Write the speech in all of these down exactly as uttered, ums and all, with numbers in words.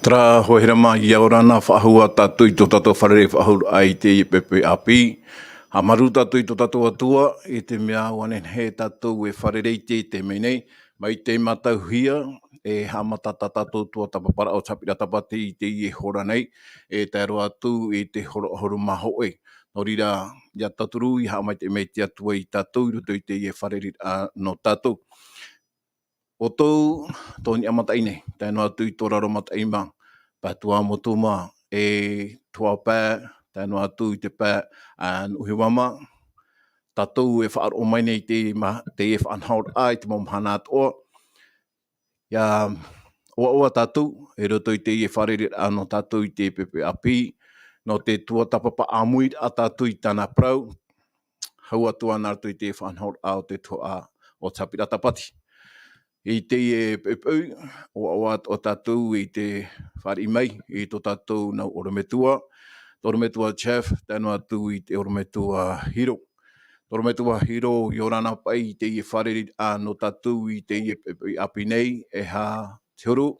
Terā, hoa here mā, ʻia ora na, faʻahou ā tātou i tō tātou fārerei faʻahou i teie poʻipoʻi ʻāpī. Haʻamāuruuru tātou i tō tātou Atua, i te mea ʻua nehenehe tātou e fārerei i te, te mea nei, mai te matauhia, e haʻamata tā tātou tuatāpaparaʻa o te haʻapiʻiraʻa Tāpati i teie hora nei, e tae roa atu i te hora ʻahuru mā hōʻē. Nō reira, ʻia tauturu, ʻia haʻamaitaʻi mai te Atua ia tātou i roto i teie fārereiraʻa nō tātou. ʻO tō, tō niʻa mataʻi nei, tae noa atu i tō raro mataʻi mā, pae Tuamotu mā, e tuhaʻa pae, tae noa atu i te pae, ā, Nuʻuhiva mā, tātou e faʻaroʻo mai nei i te ma-, teie faʻanahoraʻa i te mau mahana atoʻa. ʻIa ʻoaʻoa tātou, i roto i teie fārereiraʻa nō tātou i te poʻipoʻi ʻāpī, nō te tuatāpapa ʻāmuiraʻa tātou i tāna parau, hau atu ā nā roto i te faʻanahoraʻa o te tuhaʻa o te haʻapiʻiraʻa Tāpati. I teie poʻipoʻi, ʻoaʻoa atoʻa tātou i te fāriʻi mai i tō tātou nau ʻorometua, tō ʻorometua Jeff, tae noa atu i te ʻorometua Hiro. Tō ʻorometua Hiro, ʻia ora na paʻi i teie fārereiraʻa nō tātou i teie poʻipoʻi ʻāpī nei, e aha te huru?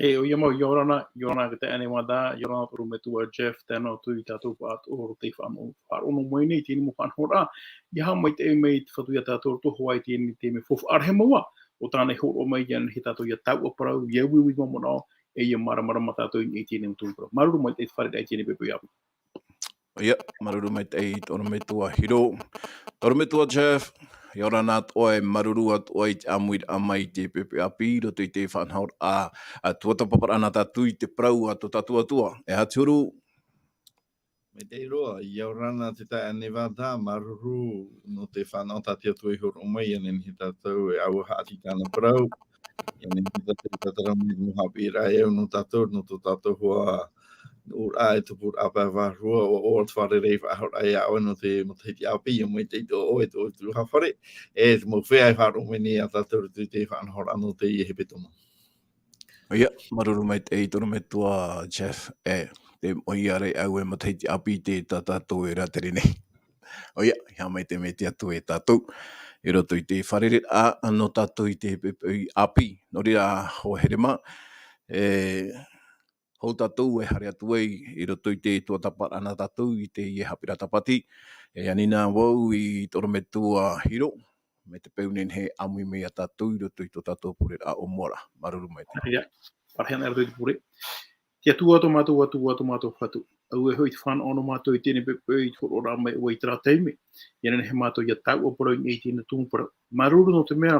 E, ʻoia mau, ʻia ora na, ʻia ora na i te taeaʻe Nevada, ʻia ora na tō ʻorometua Jeff, tae noa atu i tātou faʻaroʻo, faʻaroʻo mai nei i teie mau faʻanahoraʻa, ʻia haʻamaitaʻi mai te Fatu ia tātou roto hoʻi i teie, teie mau faufaʻa rahi mau ā, ʻo tāna e hōroʻa mai, ʻia nehenehe tātou ʻia tauturu parau, ʻia uiui i te mau manaʻo, e ʻia māramarama tātou i teie mau tumu parau. Māuruuru maitaʻi i te fārereiraʻa i teie poʻipoʻi ʻāpī. ʻOia, māuruuru maitaʻi tō ʻorometua Hiro. Tō ʻorometua Jeff, ʻia ora na atoʻa, e māuruuru atoʻa i te ʻāmuiraʻa mai i te poʻipoʻi ʻāpī, i roto i te faʻanahoraʻa, ā, tuatāpaparaʻa nā tātou i te parau a tō tātou Atua. E aha te huru? Maitaʻi roa, ʻia ora na te taeaʻe Nevada, māuruuru nō te fānaʻo tā te Atua i hōroʻa mai, ʻia nehenehe tātou e ʻāua haʻati i tāna parau. ʻIa nehenehe tātou e tātara mai i te mau haʻapiʻiraʻa e au nō tātou, nō tō tātou hoa nuʻuraʻa e tupuraʻa pae vārua, ʻoaʻoa te fārerei faʻahou ia ʻoe nō te matahiti ʻāpī, ʻia maitaʻi atoʻa ʻoe, tō ʻoe tuhaʻa fare, e te mau feiā e faʻaroʻo mai nei ia tātou i roto i te faʻanahoraʻa nō teie hepetoma. ʻOia, māuruuru maitaʻi tō ʻorometua Jeff, e, te moʻe ā rā ʻoe matahiti ʻāpī i tā tātou e rātere nei. ʻOia, ʻia haʻamaitaʻi mai te Atua ia tātou, i roto i te fārereiraʻa nō tātou i te poʻipoʻi ʻāpī. Nō reira, hoa here mā, e, hou tātou e haere atu ai i roto i te tuatāpaparaʻa nā tātou i teie haʻapiʻiraʻa Tāpati. E ani na vau i tō ʻorometua Hiro, mai te peu e nehenehe e ʻāmui mai ia tātou i roto i tō tātou pureraʻa o mua ra. Māuruuru maitaʻi. Ia, parahia ana e roto i te pure. Te Atua tō mātou Atua, tō mātou Fatu. Auē hoʻi te fānaʻo nō mātou i teie poʻipoʻi, i te hōroʻaraʻa mai ʻoe i terā taime. ʻIa nehenehe mātou ʻia tauturu parau i teie tumu parau. Māuruuru nō te mea,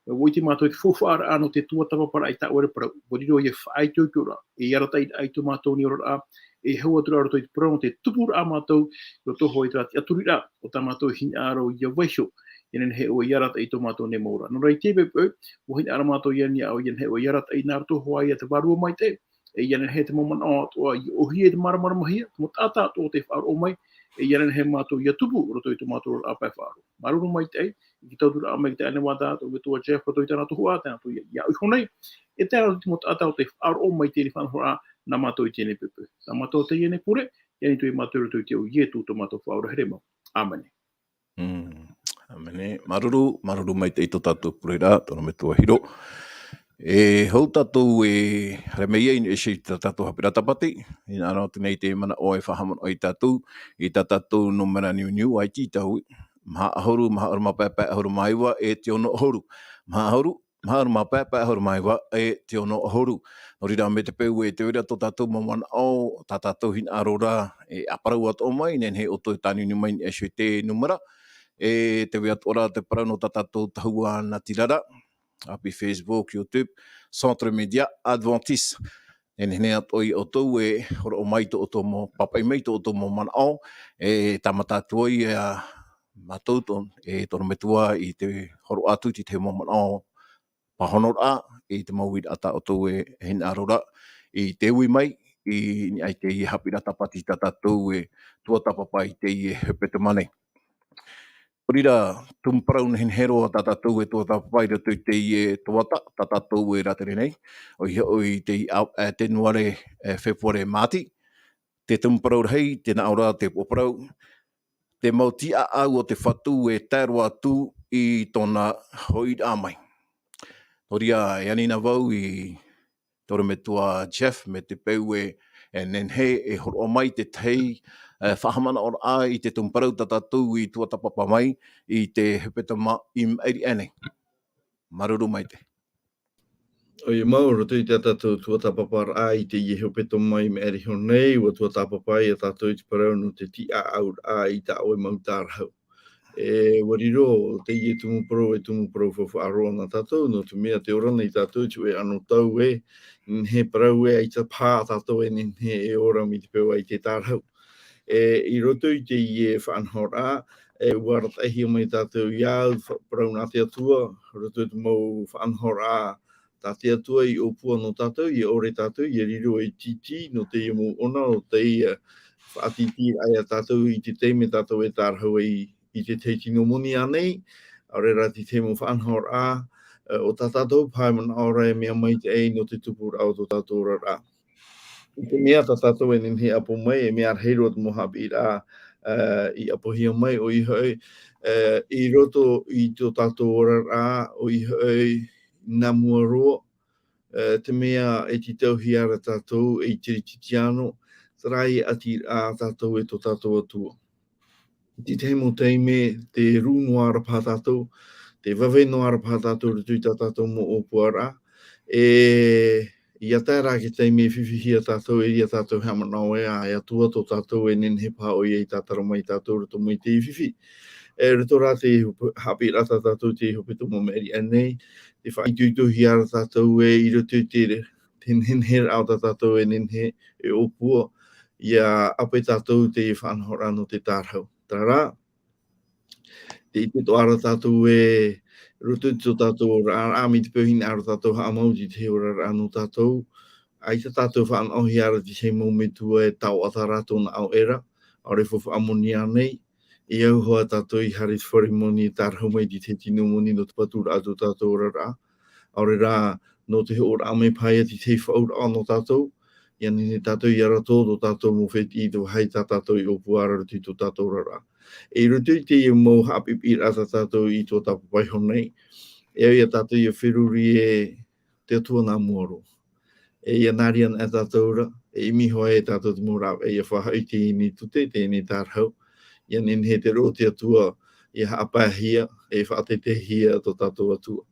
ʻua ʻite mātou i te faufaʻaraʻa nō te tuatāpaparaʻa i tā ʻoe ra parau. ʻUa riro ʻia faʻaitoitoraʻa, e arataʻiraʻa i tō mātou nei oraraʻa, e hau atu ra roto i te parau nō te tupuraʻa mātou, roto hoʻi i terā tiʻaturiraʻa, ʻo tā mātou hinaʻaro ʻia vaiiho, ʻia nehenehe ʻoe ʻia arataʻi i tō mātou nei mau ra. Nō reira i teie poʻipoʻi, ʻua hinaʻaro mātou i ani iā ʻoe, ʻia nehenehe ʻoe ʻia arataʻi nā roto hoʻi ia te Vārua Maitaʻi, e ʻia nehenehe te mau manaʻo atoʻa ʻia ʻōhie, te māramaramahia, te mau taʻata atoʻa tē faʻaroʻo mai, e ʻia nehenehe mātou ʻia tupu roto i tō mātou oraraʻa pae faʻaroʻo. Māuruuru maitaʻi i te tauturu mai i te taeaʻe Nevada, tō ʻorometua Jeff, roto i tāna tuhaʻa, tāna tuhaʻa ia, ia iho nei, e tae roto i te mau taʻata ʻo tē faʻaroʻo mai i teie faʻanahoraʻa nā mātou i teie poʻipoʻi. Nā mātou teie nei pure, ʻia ʻite atu i roto i te iʻoa o Ietu tō mātou Faʻaora here mau. ʻĀmene. Mm. ʻĀmene. Māuruuru, māuruuru maitaʻi i tō tātou pureraʻa, tō ʻorometua Hiro. E hou tātou e haere mai ai i niʻa iho i tā tātou haʻapiʻiraʻa Tāpati, hinaʻaro atu nei te manaʻo e faʻahaʻamanaʻo ia tātou, i tā tātou nūmera niuniu, ʻaita i taui, maha ʻahuru, maha ʻahuru mā pae, pae ʻahuru mā iva, e te ono ʻahuru. Maha ʻahuru, maha ʻahuru mā pae, pae ʻahuru mā iva, e te ono ʻahuru. Nō reira, mai te peu e tē vai ra tō tātou mau manaʻo, tā tātou hinaʻaro ra, e ʻāparau atoʻa mai, nehenehe ʻoutou e tāniuniu mai i niʻa iho i te nūmera, e tē vai atoʻa ra te parau nō tā tātou tahua natirara, ʻāpī Facebook, YouTube, Centre Média Adventiste. E nehenehe atoʻa ia ʻoutou e hōroʻa mai tō ʻoutou mau, pāpaʻi mai tō ʻoutou mau manaʻo, e tāmata atu ai, ā, mātou tō, e tō Metua i te hōroʻa atu i te mau manaʻo pāhonoraʻa, i te mau uiraʻa tā ʻoutou e hinaʻaro ra, i te ui mai, i niʻa i teie haʻapiʻiraʻa tāpati tā tātou e tuatāpapa i teie hepetoma nei. Nō reira, tumu parau nehenehe roa tā tātou e tuatāpapa i roto i teie tuata, tā tātou e rātere nei, ʻoia hoʻi te, a, e, Tenuare, e, Fepuare, Māti, te tumu parau rahi, tē nā ʻō ra te upoʻo parau, te mau tiʻaʻau o te Fatu e tae roa atu i tōna hoʻiraʻa mai. Nō reira, e ani na vau i tō Metua Jeff, mai te peu e, e nehenehe e hōroʻa mai te tahi, e, faʻahaʻamanaʻoraʻa i te tumu parau tā tātou i tuatāpapa mai i te hepetoma i maʻiri aʻe nei. Māuruuru maitaʻi. ʻOia mau, roto i tā tātou tuatāpaparaʻa i teie hepetoma i maʻiri aʻe nei, ʻua tuatāpapa ia tātou i te parau nō te tiʻaʻauraʻa i tā ʻoe mau tārahu. E, ʻua riro teie tumu parau, e tumu parau faufaʻa roa nā tātou, nō te mea tē ora nei tātou i te hōʻē anotau e, nehenehe parau e ʻaita paha tātou e nehenehe e ora mai te peu ʻaita e tārahu. E, i roto i teie faʻanahoraʻa, e, ʻua arataʻihia mai tātou ia au, fa-, parau nā te Atua, roto i te mau faʻanahoraʻa, tā te Atua i ʻōpua nō tātou, ʻia ʻore tātou, ʻia riro ei tītī, nō teie mau ʻona, nō teie faʻatītīraʻa ia tātou i te taime tātou e tārahu ai i te tahi tino moni ānei, ʻaore rā te tahi mau faʻanahoraʻa, e, ʻo tā tātou paʻi manaʻo ra e mea maitaʻi nō te tupuraʻa o tō tātou oraraʻa. I te mea tā tātou e nehenehe e ʻapo mai, e mea rahi roa te mau haʻapiʻiraʻa, e, i ʻapohia mai, ʻoia hoʻi, e, i roto i tō tātou oraraʻa, ʻoia hoʻi, nā mua roa, e, te mea e tītauhia ra tātou ei Kerisetiano, terā e ʻati ra tātou e tō tātou Atua. I te tahi mau taime, tē rū noa ra paha tātou, tē vave noa ra paha tātou i roto i tā tātou mau ʻōpuaraʻa, e, ʻia tae rā te taime e fifi hia tātou, e ʻere ia tātou e haʻamanaʻo ē, ʻaita e Atua tō tātou e nehenehe paha ʻoia i tātara mai ia tātou i roto mai i te fifi. E, roto rā i te haʻapiʻiraʻa tā tātou i teie hepetoma i maʻiri aʻe nei, tē faʻaitoitohia ra tātou ē i roto i te, te neheneheraʻa o tā tātou e nehenehe e ʻōpua, ʻia ʻapo tātou i te faʻanahoraʻa nō te tārahu. Terā rā, tē ʻite atoʻa ra tātou ē, roto i tō tātou oraraʻa, mai te peu e hinaʻaro tātou e haʻamau i te tahi oraraʻa nō tātou, ʻaita tātou e faʻanahohia ra i te tahi mau metua e taoʻa atu ra tōna ʻāvaʻe ra, ʻaore e faufaʻa moni ānei, e au hoʻi tātou i haere i te fare moni e tārahu mai i te tahi tino moni nō te paturaʻa o tō tātou oraraʻa. ʻAore rā, nō te hoʻoraʻa mai paha ia i te tahi faʻauraʻa nō tātou, ʻia nehenehe tātou ʻia rato tō tātou mau fētiʻi i te vāhi tā tātou i ʻōpua ra i roto i tō tātou oraraʻa. E i roto i teie mau haʻapiʻiraʻa tā tātou i tuatāpapa iho nei, e au ia tātou ʻia feruri ē, te Atua nā mua roa. E ʻia nā reira anaʻe tātou ra, e ʻimi hoʻi e tātou te mau rāveʻa ʻia faʻahoʻi i teie nei tute, teie nei tārahu. ʻIa nehenehe te roʻo o te Atua, ʻia haʻapaehia, e faʻateiteihia tō tātou Atua.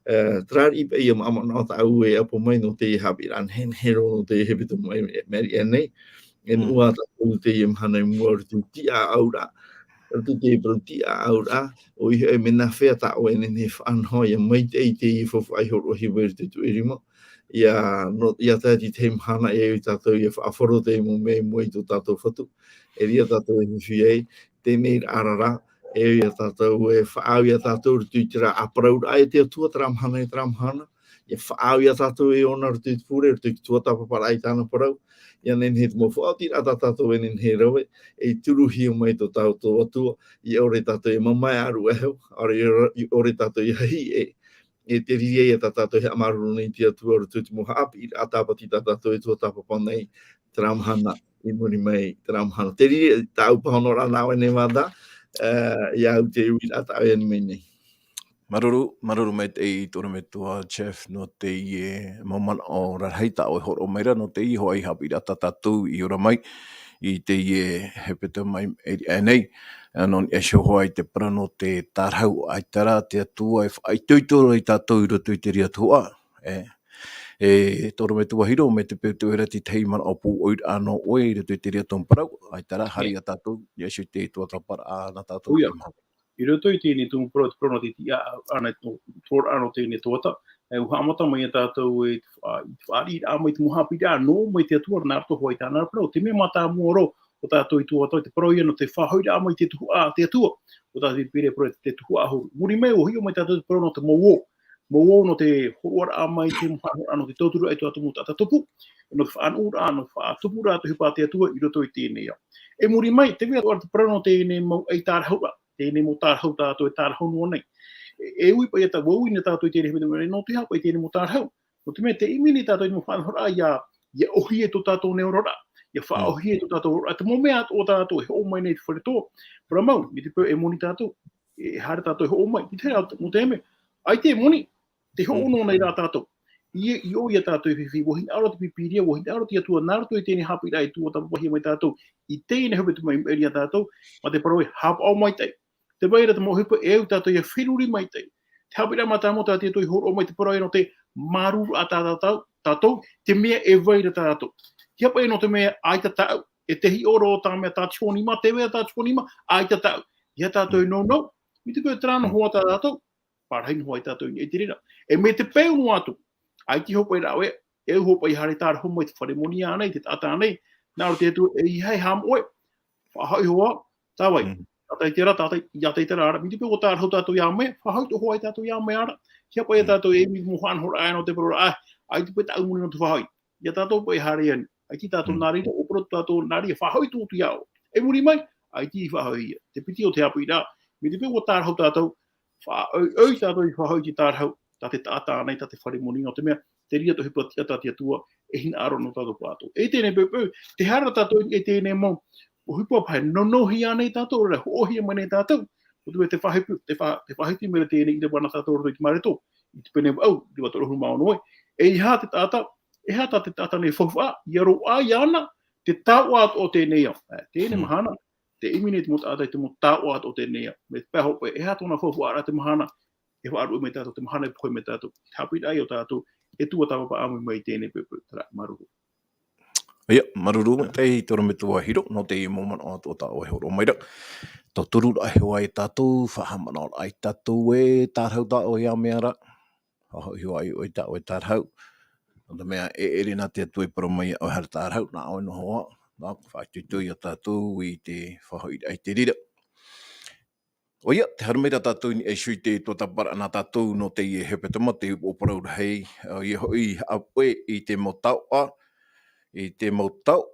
E, terā riʻi paʻi ʻia manaʻo tāʻu e ʻapo mai nō teie haʻapiʻiraʻa nehenehe roa nō teie hepetoma i maʻiri aʻe nei. E, mm, noaʻa tātou teie mahana i mua i roto i te tiʻaʻauraʻa, roto i te parau tiʻaʻauraʻa, ʻoia hoʻi, mea nāfea tā ʻoe e nehenehe e faʻanaho, ʻia maitaʻi i teie faufaʻa i hōroʻahia mai i roto i te tuʻu e rima, ʻia, nō, ʻia tae i te tahi mahana, e au ia tātou ʻia faʻahoro te mau mea i mua i tō tātou Fatu, e ʻere ia tātou e fifi ai, teie nei rā, e au ia tātou e faʻaau ia tātou i roto i terā ʻāparauraʻa e te Atua, terā mahana e terā mahana, ʻia faʻaau ia tātou e ʻōna i roto i te pure, i roto i te tuatāpaparaʻa i tāna parau, ʻia nehenehe te mau faʻaotiraʻa tā tātou e nehenehe e rave, e turuhia mai tō tātou Atua, ʻia ʻore tātou e mamae ʻāruʻe iho, ʻaore, ʻia ʻore tātou e hahi e, e te reira ia tā tātou e haʻamāuruuru nei i te Atua i roto i te mau haʻapiʻiraʻa tāpati tā tātou e tuatāpapa nei, terā mahana, i muri mai, terā mahana. Te reira tāʻu pāhonoraʻa nā ʻoe nei Vada, e, ia au te uiraʻa tā ʻoe e ani mai nei. Māuruuru, māuruuru maitaʻi i tō Metua Jeff nō teie mau manaʻo rarahi tā ʻoe e hōroʻa mai ra, nō teie hoʻi haʻapiʻiraʻa tā tātou i ora mai i teie hepetoma i maʻiri aʻe nei. Nō niʻa iho hoʻi te parau nō te tārahu, ʻaita rā te Atua e faʻaitoito ra ia tātou i roto i te reira tuhaʻa. E, e tō Metua Hiro, mai te peu tē ʻite ra te tahi manaʻo pūʻoiraʻa nō ʻoe i roto i te reira tumu parau, ʻaita rā, haere ia tātou, niʻa iho i te tuatāpaparaʻa nā tātou. ʻOia. Te mau. I roto i teie nei tumu parau, te parau nō te tiʻaʻau, ʻana, tō, tō, ʻana o teie nei tuata, e, ʻua haʻamata mai ia tātou e, ā, i te fāriʻiraʻa mai te mau haʻapiʻiraʻa nō, mai te Atua nā roto hoʻi i tāna parau. Te mea mātāmua roa, ʻo tātou i tuatāpapa, te parau ia nō te faʻahoʻiraʻa mai i te tuhaʻa a te Atua, ʻo tātou i te pīhaʻi parau te tuhaʻa ʻahuru. Muri mai, ʻua hiʻo mai tātou te parau nō te mau ō. Mau ō nō te hōroʻaraʻa mai i te mau haʻapaʻoraʻa nō te tauturu i tō tātou mau taʻata tupu, nō te faʻanahoraʻa, nō te faʻatupuraʻa te ʻohipa a te Atua i roto i teie nei ao. E muri mai, tē vai ra te parau nō teie nei mau ʻaitārahuraʻa, teie nei mau tārahu tātou e tārahu noa nei. E, e ui paʻi ia tā, ʻua ui nei tātou i teie nei hepetoma nei, nō te aha paʻi teie nei mau tārahu? Nō te mea, tē ʻimi nei tātou i te mau faʻanahoraʻa ʻia, ʻia ʻōhie tō tātou nei oraraʻa, ʻia Mm. faʻaʻōhie tō tātou oraraʻa. Te mau mea atoʻa tātou e hoʻo mai nei i te fare toa, parau mau, mai te peu e moni tātou, e haere tātou e hoʻo mai, mai te hea, nō te mea, ʻaita e moni, tē hoʻo Mm. noa nei rā tātou. ʻIa, i ʻō ia tātou e fifi, ʻua hinaʻaro te Pīpīria, ʻua hinaʻaro te Atua, nā roto i teie nei haʻapiʻiraʻa e tuatāpapa mai tātou, i teie nei hepetoma i maʻiri ia tātou, mā te parau ē, haʻapaʻo maitaʻi. Tē vai ra te mau ʻohipa e au tātou ʻia feruri maitaʻi. Te haʻapiʻiraʻa mātāmua tā te Atua i hōroʻa mai te parau ē nō te māuruururaʻa tā tātou, tātou, te mea e vai ra tā tātou. Te aha paʻi nō te mea ʻaita tāʻu, e te hiʻo roa tā mea tā te hōnima, tē vai ra tā te hōnima, ʻaita tāʻu. ʻIa tātou e nounou, mai te peu terā noa hoʻi tā tātou, pārahi noa hoʻi tātou i niʻa i te reira. E mai te peu noa atu, ʻaita e hoʻo paʻi rāveʻa, e au hoʻo paʻi haere tārahu mai te fare moni ānei, te taʻata ānei, nā roto i te Atua, ʻeiaha e haʻamoʻe, faʻahoʻi hoʻi, tā vai. Mm. Tātaʻi terā, tātaʻi, ʻia tātaʻi terā ra, mai te peu ʻua tārahu tātou ia ʻōmai, faʻahoʻi atoʻa hoʻi tātou ia ʻōmai ra. Te aha paʻi Mm. tātou e ʻimi i te mau faʻanahoraʻa nō te parau ra, ā, ʻaita paʻi tāʻu moni nō te faʻahoʻi. ʻIa tātou paʻi haere ani. ʻAita tātou Mm. nā reira, ʻua parau tātou nā reira, faʻahoʻi tō ʻoutou ia ʻō. E muri mai, ʻaita i faʻahoʻi ia. Te piti o te haʻapiʻiraʻa, mai te peu ʻua tārahu tātou, faʻaʻoiʻoi tātou i faʻahoʻi i te tārahu, tā te taʻata ānei, tā te fare moni nō te mea, te reira te ʻohipa tiʻa tā te Atua, e hinaʻaro nō tātou pāʻatoʻa. E teie nei poʻipoʻi, tē haere ra tātou i teie nei mau ʻohipa paʻi, nō, nō hea nei tātou, ʻaore rā, hoʻohia mai nei tātou. Nō te mea te faʻahipi, te fa-, te faʻahipi mai ra teie nei ʻīrava nā tātou roto i te Mareko, i te pene vaʻu, ʻīrava toru ʻahuru mā ono ē. ʻEiaha te taʻata, e aha tā te taʻata nei e faufaʻa, ʻia roaʻa iāna, te taoʻa atoʻa o teie nei ao. Ā, teie nei Mm. mahana, tē ʻimi nei te mau taʻata i te mau taoʻa atoʻa o teie nei ao. Mai te peu hoʻi, e aha tōna faufaʻaraʻa te mahana, e faʻaruʻe mai tātou, te mahana e pohe mai tātou. Te haʻapiʻiraʻa ia o tātou, e tuatāpapa ʻāmui mai i teie nei poʻipoʻi, terā, māuruuru. ʻOia, māuruuru maitaʻi te ʻorometua Hiro, nō teie mau manaʻo atoʻa tā ʻoe e hōroʻa mai ra. Tauturu ra hoʻi tātou, faʻahaʻamanaʻoraʻa ia tātou ē, tārahu tā ʻoe ia mea ra. Faʻahoʻi hoʻi ʻoe i tā ʻoe tārahu. Nō te mea e ʻere nā te Atua i parau mai ia ʻoe haere tārahu, nā ʻoe noa hoʻi, nā, faʻaitoito ia tātou i te faʻahoʻiraʻa i te reira. ʻOia, tē haere mai ra tātou i niʻa iho i te tuatāpaparaʻa nā tātou nō teie hepetoma, te upoʻo parau rahi, ʻoia hoʻi haʻapuʻe i te mau taoʻa, i te mau tao-,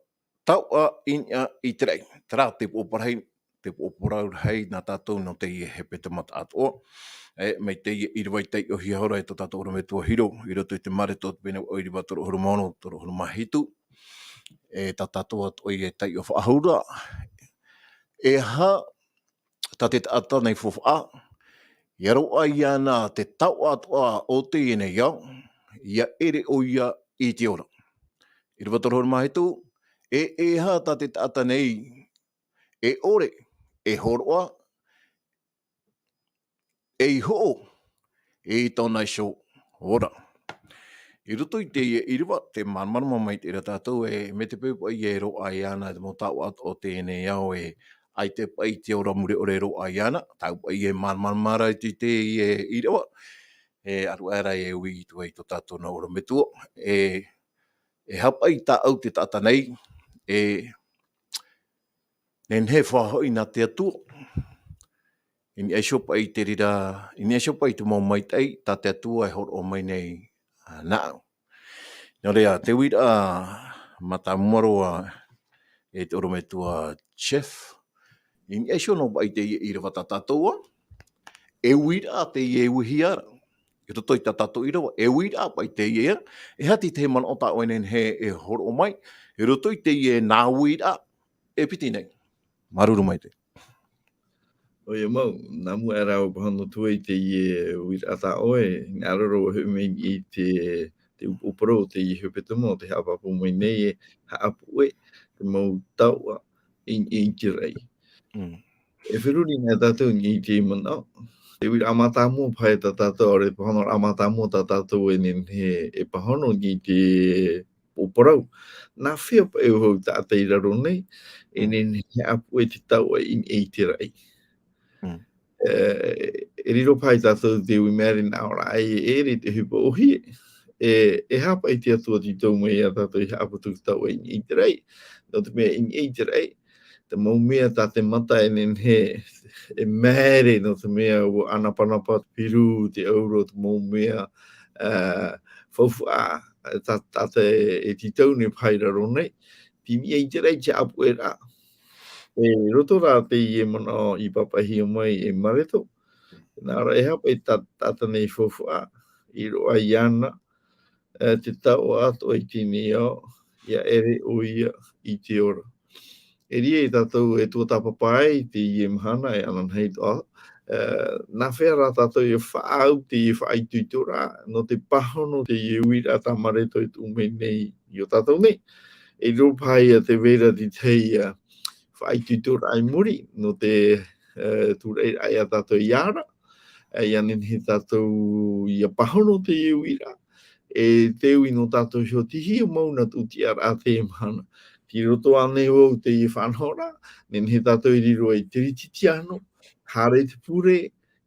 taoʻa i niʻa i te raʻi. Terā te upoʻo parau rahi, te upoʻo parau rahi nā tātou nō teie hepetoma atoʻa. E, mai teie ʻīrava i taiʻohia hora e tō tātou ʻorometua Hiro, i roto i te Mareko te pene vaʻu ʻīrava toru ʻahuru mā ono, toru ʻahuru mā hitu. E tā tātou atoʻa e taiʻo faʻahou ra. E aha tā te taʻata nei faufaʻa, ʻia roaʻa iāna te taoʻa atoʻa o teie nei ao, ʻia ʻere ʻoia i te ora. ʻĪrava toru ʻahuru mā hitu, e, e aha tā te taʻata nei, e ʻore, e hōroʻa, ei hoʻo, i tōna iho ora. I roto i teie ʻīrava, tē māramarama maitaʻi ra tātou ē, mai te peu paʻi e roaʻa iāna te mau taoʻa o teie nei ao ē, ʻaita paʻi te ora mure ʻore e roaʻa iāna, tāʻu paʻi e māramarama ra i te, teie ʻīrava, e aruʻa ra e ui atu ai tō tātou nā ʻorometua, e, e aha paʻi tāʻu te taʻata nei, e, nehenehe e faʻahoʻi nā te Atua. I niʻa iho paʻi i te reira, i niʻa iho paʻi i te mau maitaʻi, tā te Atua e hōroʻa mai nei, ā, nāʻu. Nō reira, te uiraʻa mātāmua roa e te ʻorometua Jeff. I niʻa iho noa paʻi i teie ʻīrava tā tātou ā, e uiraʻa teie e uihia ra. I roto i tā tātou ʻīrava, e uiraʻa paʻi teie ā, e aha te tahi manaʻo tā ʻoe e nehenehe e hōroʻa mai, i roto i teie nā uiraʻa, e piti nei. Māuruuru maitaʻi. ʻOia mau, nā mua aʻe ra ʻoe e pāhono atu ai i teie uiraʻa tā ʻoe, hinaʻaro ra ʻoe e hoʻi mai i te, te upoʻo parau o teie hepetoma, ʻo tē haʻapāpū mai nei ē, haʻapuʻe te mau taoʻa i, i te raʻi. Mm. E feruri nei tātou i te manaʻo. Te uiraʻa mātāmua paʻi tā tātou, ʻaore te pāhonoraʻa mātāmua tā tātou e nehenehe e pāhono i te upoʻo parau. Nā hea paʻi e au taʻata i raro nei, e Mm. nehenehe e haʻapuʻe te taoʻa i, i te raʻi. Mm. E, e riro paʻi tātou te ui mai ra nā ʻō ra ē, e ʻere te ʻohipa ʻōhie. E, e aha paʻi te Atua tei tau mai ia tātou e haʻaputu te taoʻa i, i te raʻi. Nō te mea i, i te raʻi, te mau mea tā te mata e nehenehe e maere, nō te mea ʻua ʻanapanapa te piru, te ʻauro, te mau mea, ā, faufaʻa, tā, tā te, e tītau nei paha i raro nei, tei niʻa i te raʻi te haʻapuʻeraʻa. E roto rā teie manaʻo i pāpaʻihia mai e Mareto, nā reira e haʻapaʻo tā, tātou nei faufaʻa, i roaʻa iāna, ā, te taoʻa atoʻa i teie nei ao, ʻia ʻere ʻoia i te ora. E riro tātou e tuatāpapa ai teie mahana e ananahi atoʻa, ā, nā hea rā tātou e faʻaau teie faʻaitoitoraʻa, nō te pāhono teie uiraʻa tā Mareto e tuʻu mai nei i ō tātou nei. E riro paha ia te vai ra i teie, ā, faʻaitoitoraʻa i muri, nō te, ā, tūraʻiraʻa ia tātou i ara, ā, ʻia nehenehe tātou ʻia pāhono teie uiraʻa, e te ui nō tātou iho, tei hea mau nā tūtiʻaraʻa teie mahana. Tei roto ānei vau teie faʻanahoraʻa, nehenehe tātou e riro ai te Kirisitiano, haere i te pure,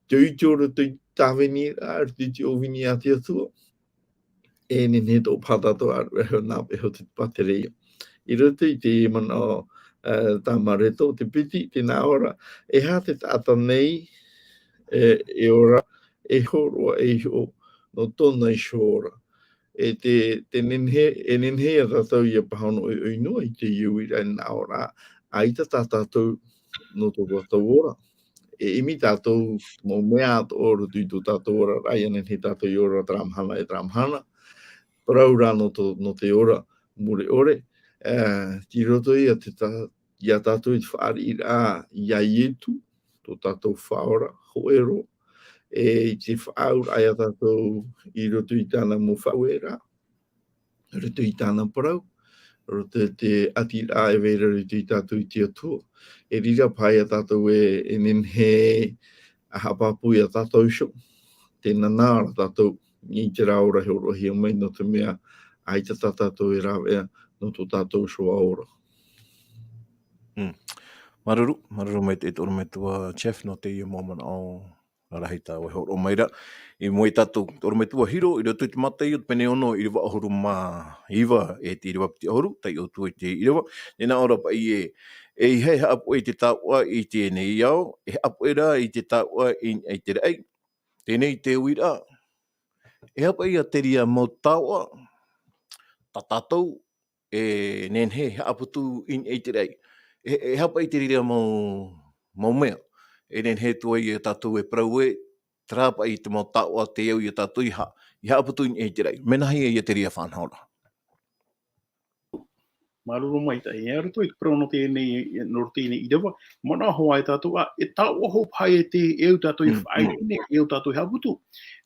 te ʻite i roto i te tāvini, ā, roto i te ʻōvini a te Atua. E nehenehe atoʻa paha tātou ʻāruʻe iho nā paʻi iho te pātereia. I roto i te manaʻo, ā, tā Mareto, te piti, tē nā ʻō ra, e aha te taʻata nei, e, e ora, e hōroʻa e iho, nō tōna iho ora. E te, te nehenehe, e nehenehe ia tātou ʻia pāhono ʻoiʻoi noa i teie uiraʻa e nā ʻō ra, ʻaita tā tātou nō tō tātou ora. E ʻimi tātou, mau mea atoʻa i roto i tō tātou ora, ʻia nehenehe tātou e ora terā mahana e terā mahana, parau rā nō tō, nō te ora mure ʻore, ā, tei roto ia te tā-, ia tātou i te fāriʻiraʻa ia Ietu, tō tātou Faʻaora, hōʻē roa, e i te faʻaauraʻa ia tātou i roto i tāna mau faʻaueraʻa, roto i tāna parau, roto i te ʻatiraʻa e vai ra i roto ia tātou i te Atua. E riro paha ia tātou e, e nehenehe e haʻapāpū ia tātou iho, tē nā ʻō ra tātou i terā ora e hōroʻahia mai, nō te mea ʻaita tā tātou e rāveʻa nō tō tātou iho ora. Mm. Māuruuru, māuruuru maitaʻi e te ʻorometua Jeff nō teie mau manaʻo rarahi tā ʻoe e hōroʻa mai ra. I mua ia tātou, te ʻorometua Hiro, i roto i te Mataio, te pene ono, ʻīrava ʻahuru mā iva, e te ʻīrava piti ʻahuru, taiʻo atu i te ʻīrava. Tē nā ʻō ra paʻi ē, e ʻeiaha e haʻapuʻe i te taoʻa i teie nei ao, e haʻapuʻe rā i te taoʻa i, i te raʻi. Teie te uiraʻa, e aha paʻi ia te reira mau taoʻa, tā tātou, e nehenehe e haʻaputu i, i te raʻi. E, e aha paʻi te reira mau, mau mea. E nehenehe atu ai ia tātou e parau ē, terā paʻi te mau taoʻa tē au ia tātou i ha-, i haʻaputu i, i te raʻi. Mea nāhea ia te reira faʻanahoraʻa. Māuruuru maitaʻi, e roto i te parau nō teie nei, nō teie nei ʻīrava, manaʻo hoʻi tātou, ā, e taoʻa hoʻi paha ia tē, e au tātou i Mm, mm. faʻaʻite nei, e au tātou i haʻaputu.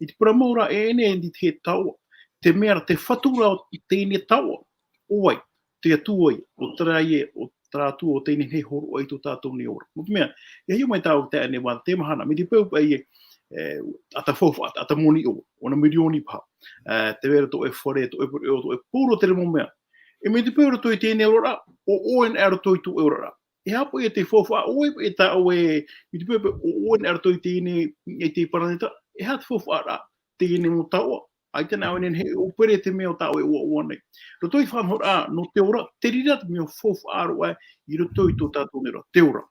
I te parau mau ra, e, e nehenehe e taoʻa. Te mea ra, te fatu ra o teie nei taoʻa. ʻO vai, te Atua ïa, ʻo terā ïa, ʻo terā Atua ʻo tē nehenehe e hōroʻa i tō tātou nei ora. Nō te mea, ʻia hiʻo mai tāua i teie nei mahana, mai te peu paʻi ē, e, ʻaita faufaʻa, ʻaita moni ʻō, ʻona mirioni paha. E, tē vai ra tō ʻoe fare, tō ʻoe pereʻoʻo, tō ʻoe pauroa, terā mau mea. E mai te peu i roto i teie nei oraraʻa, ʻo ʻoe noa i roto i tō ʻoe oraraʻa. E aha paʻi ia te faufaʻa, ʻo vai paʻi tā ʻoe, mai te peu paʻi, ʻo ʻoe noa i roto i teie nei, i te paraneta, e aha te faufaʻa ra, teie nei mau taoʻa. ʻAita nā ʻoe e nehenehe e ʻōpere i te mea o tā ʻoe e ʻoaʻoa nei. Roto i te faʻanahoraʻa, nō te ora, te reira te mea faufaʻa roa i roto i tō tātou nei ora, te ora.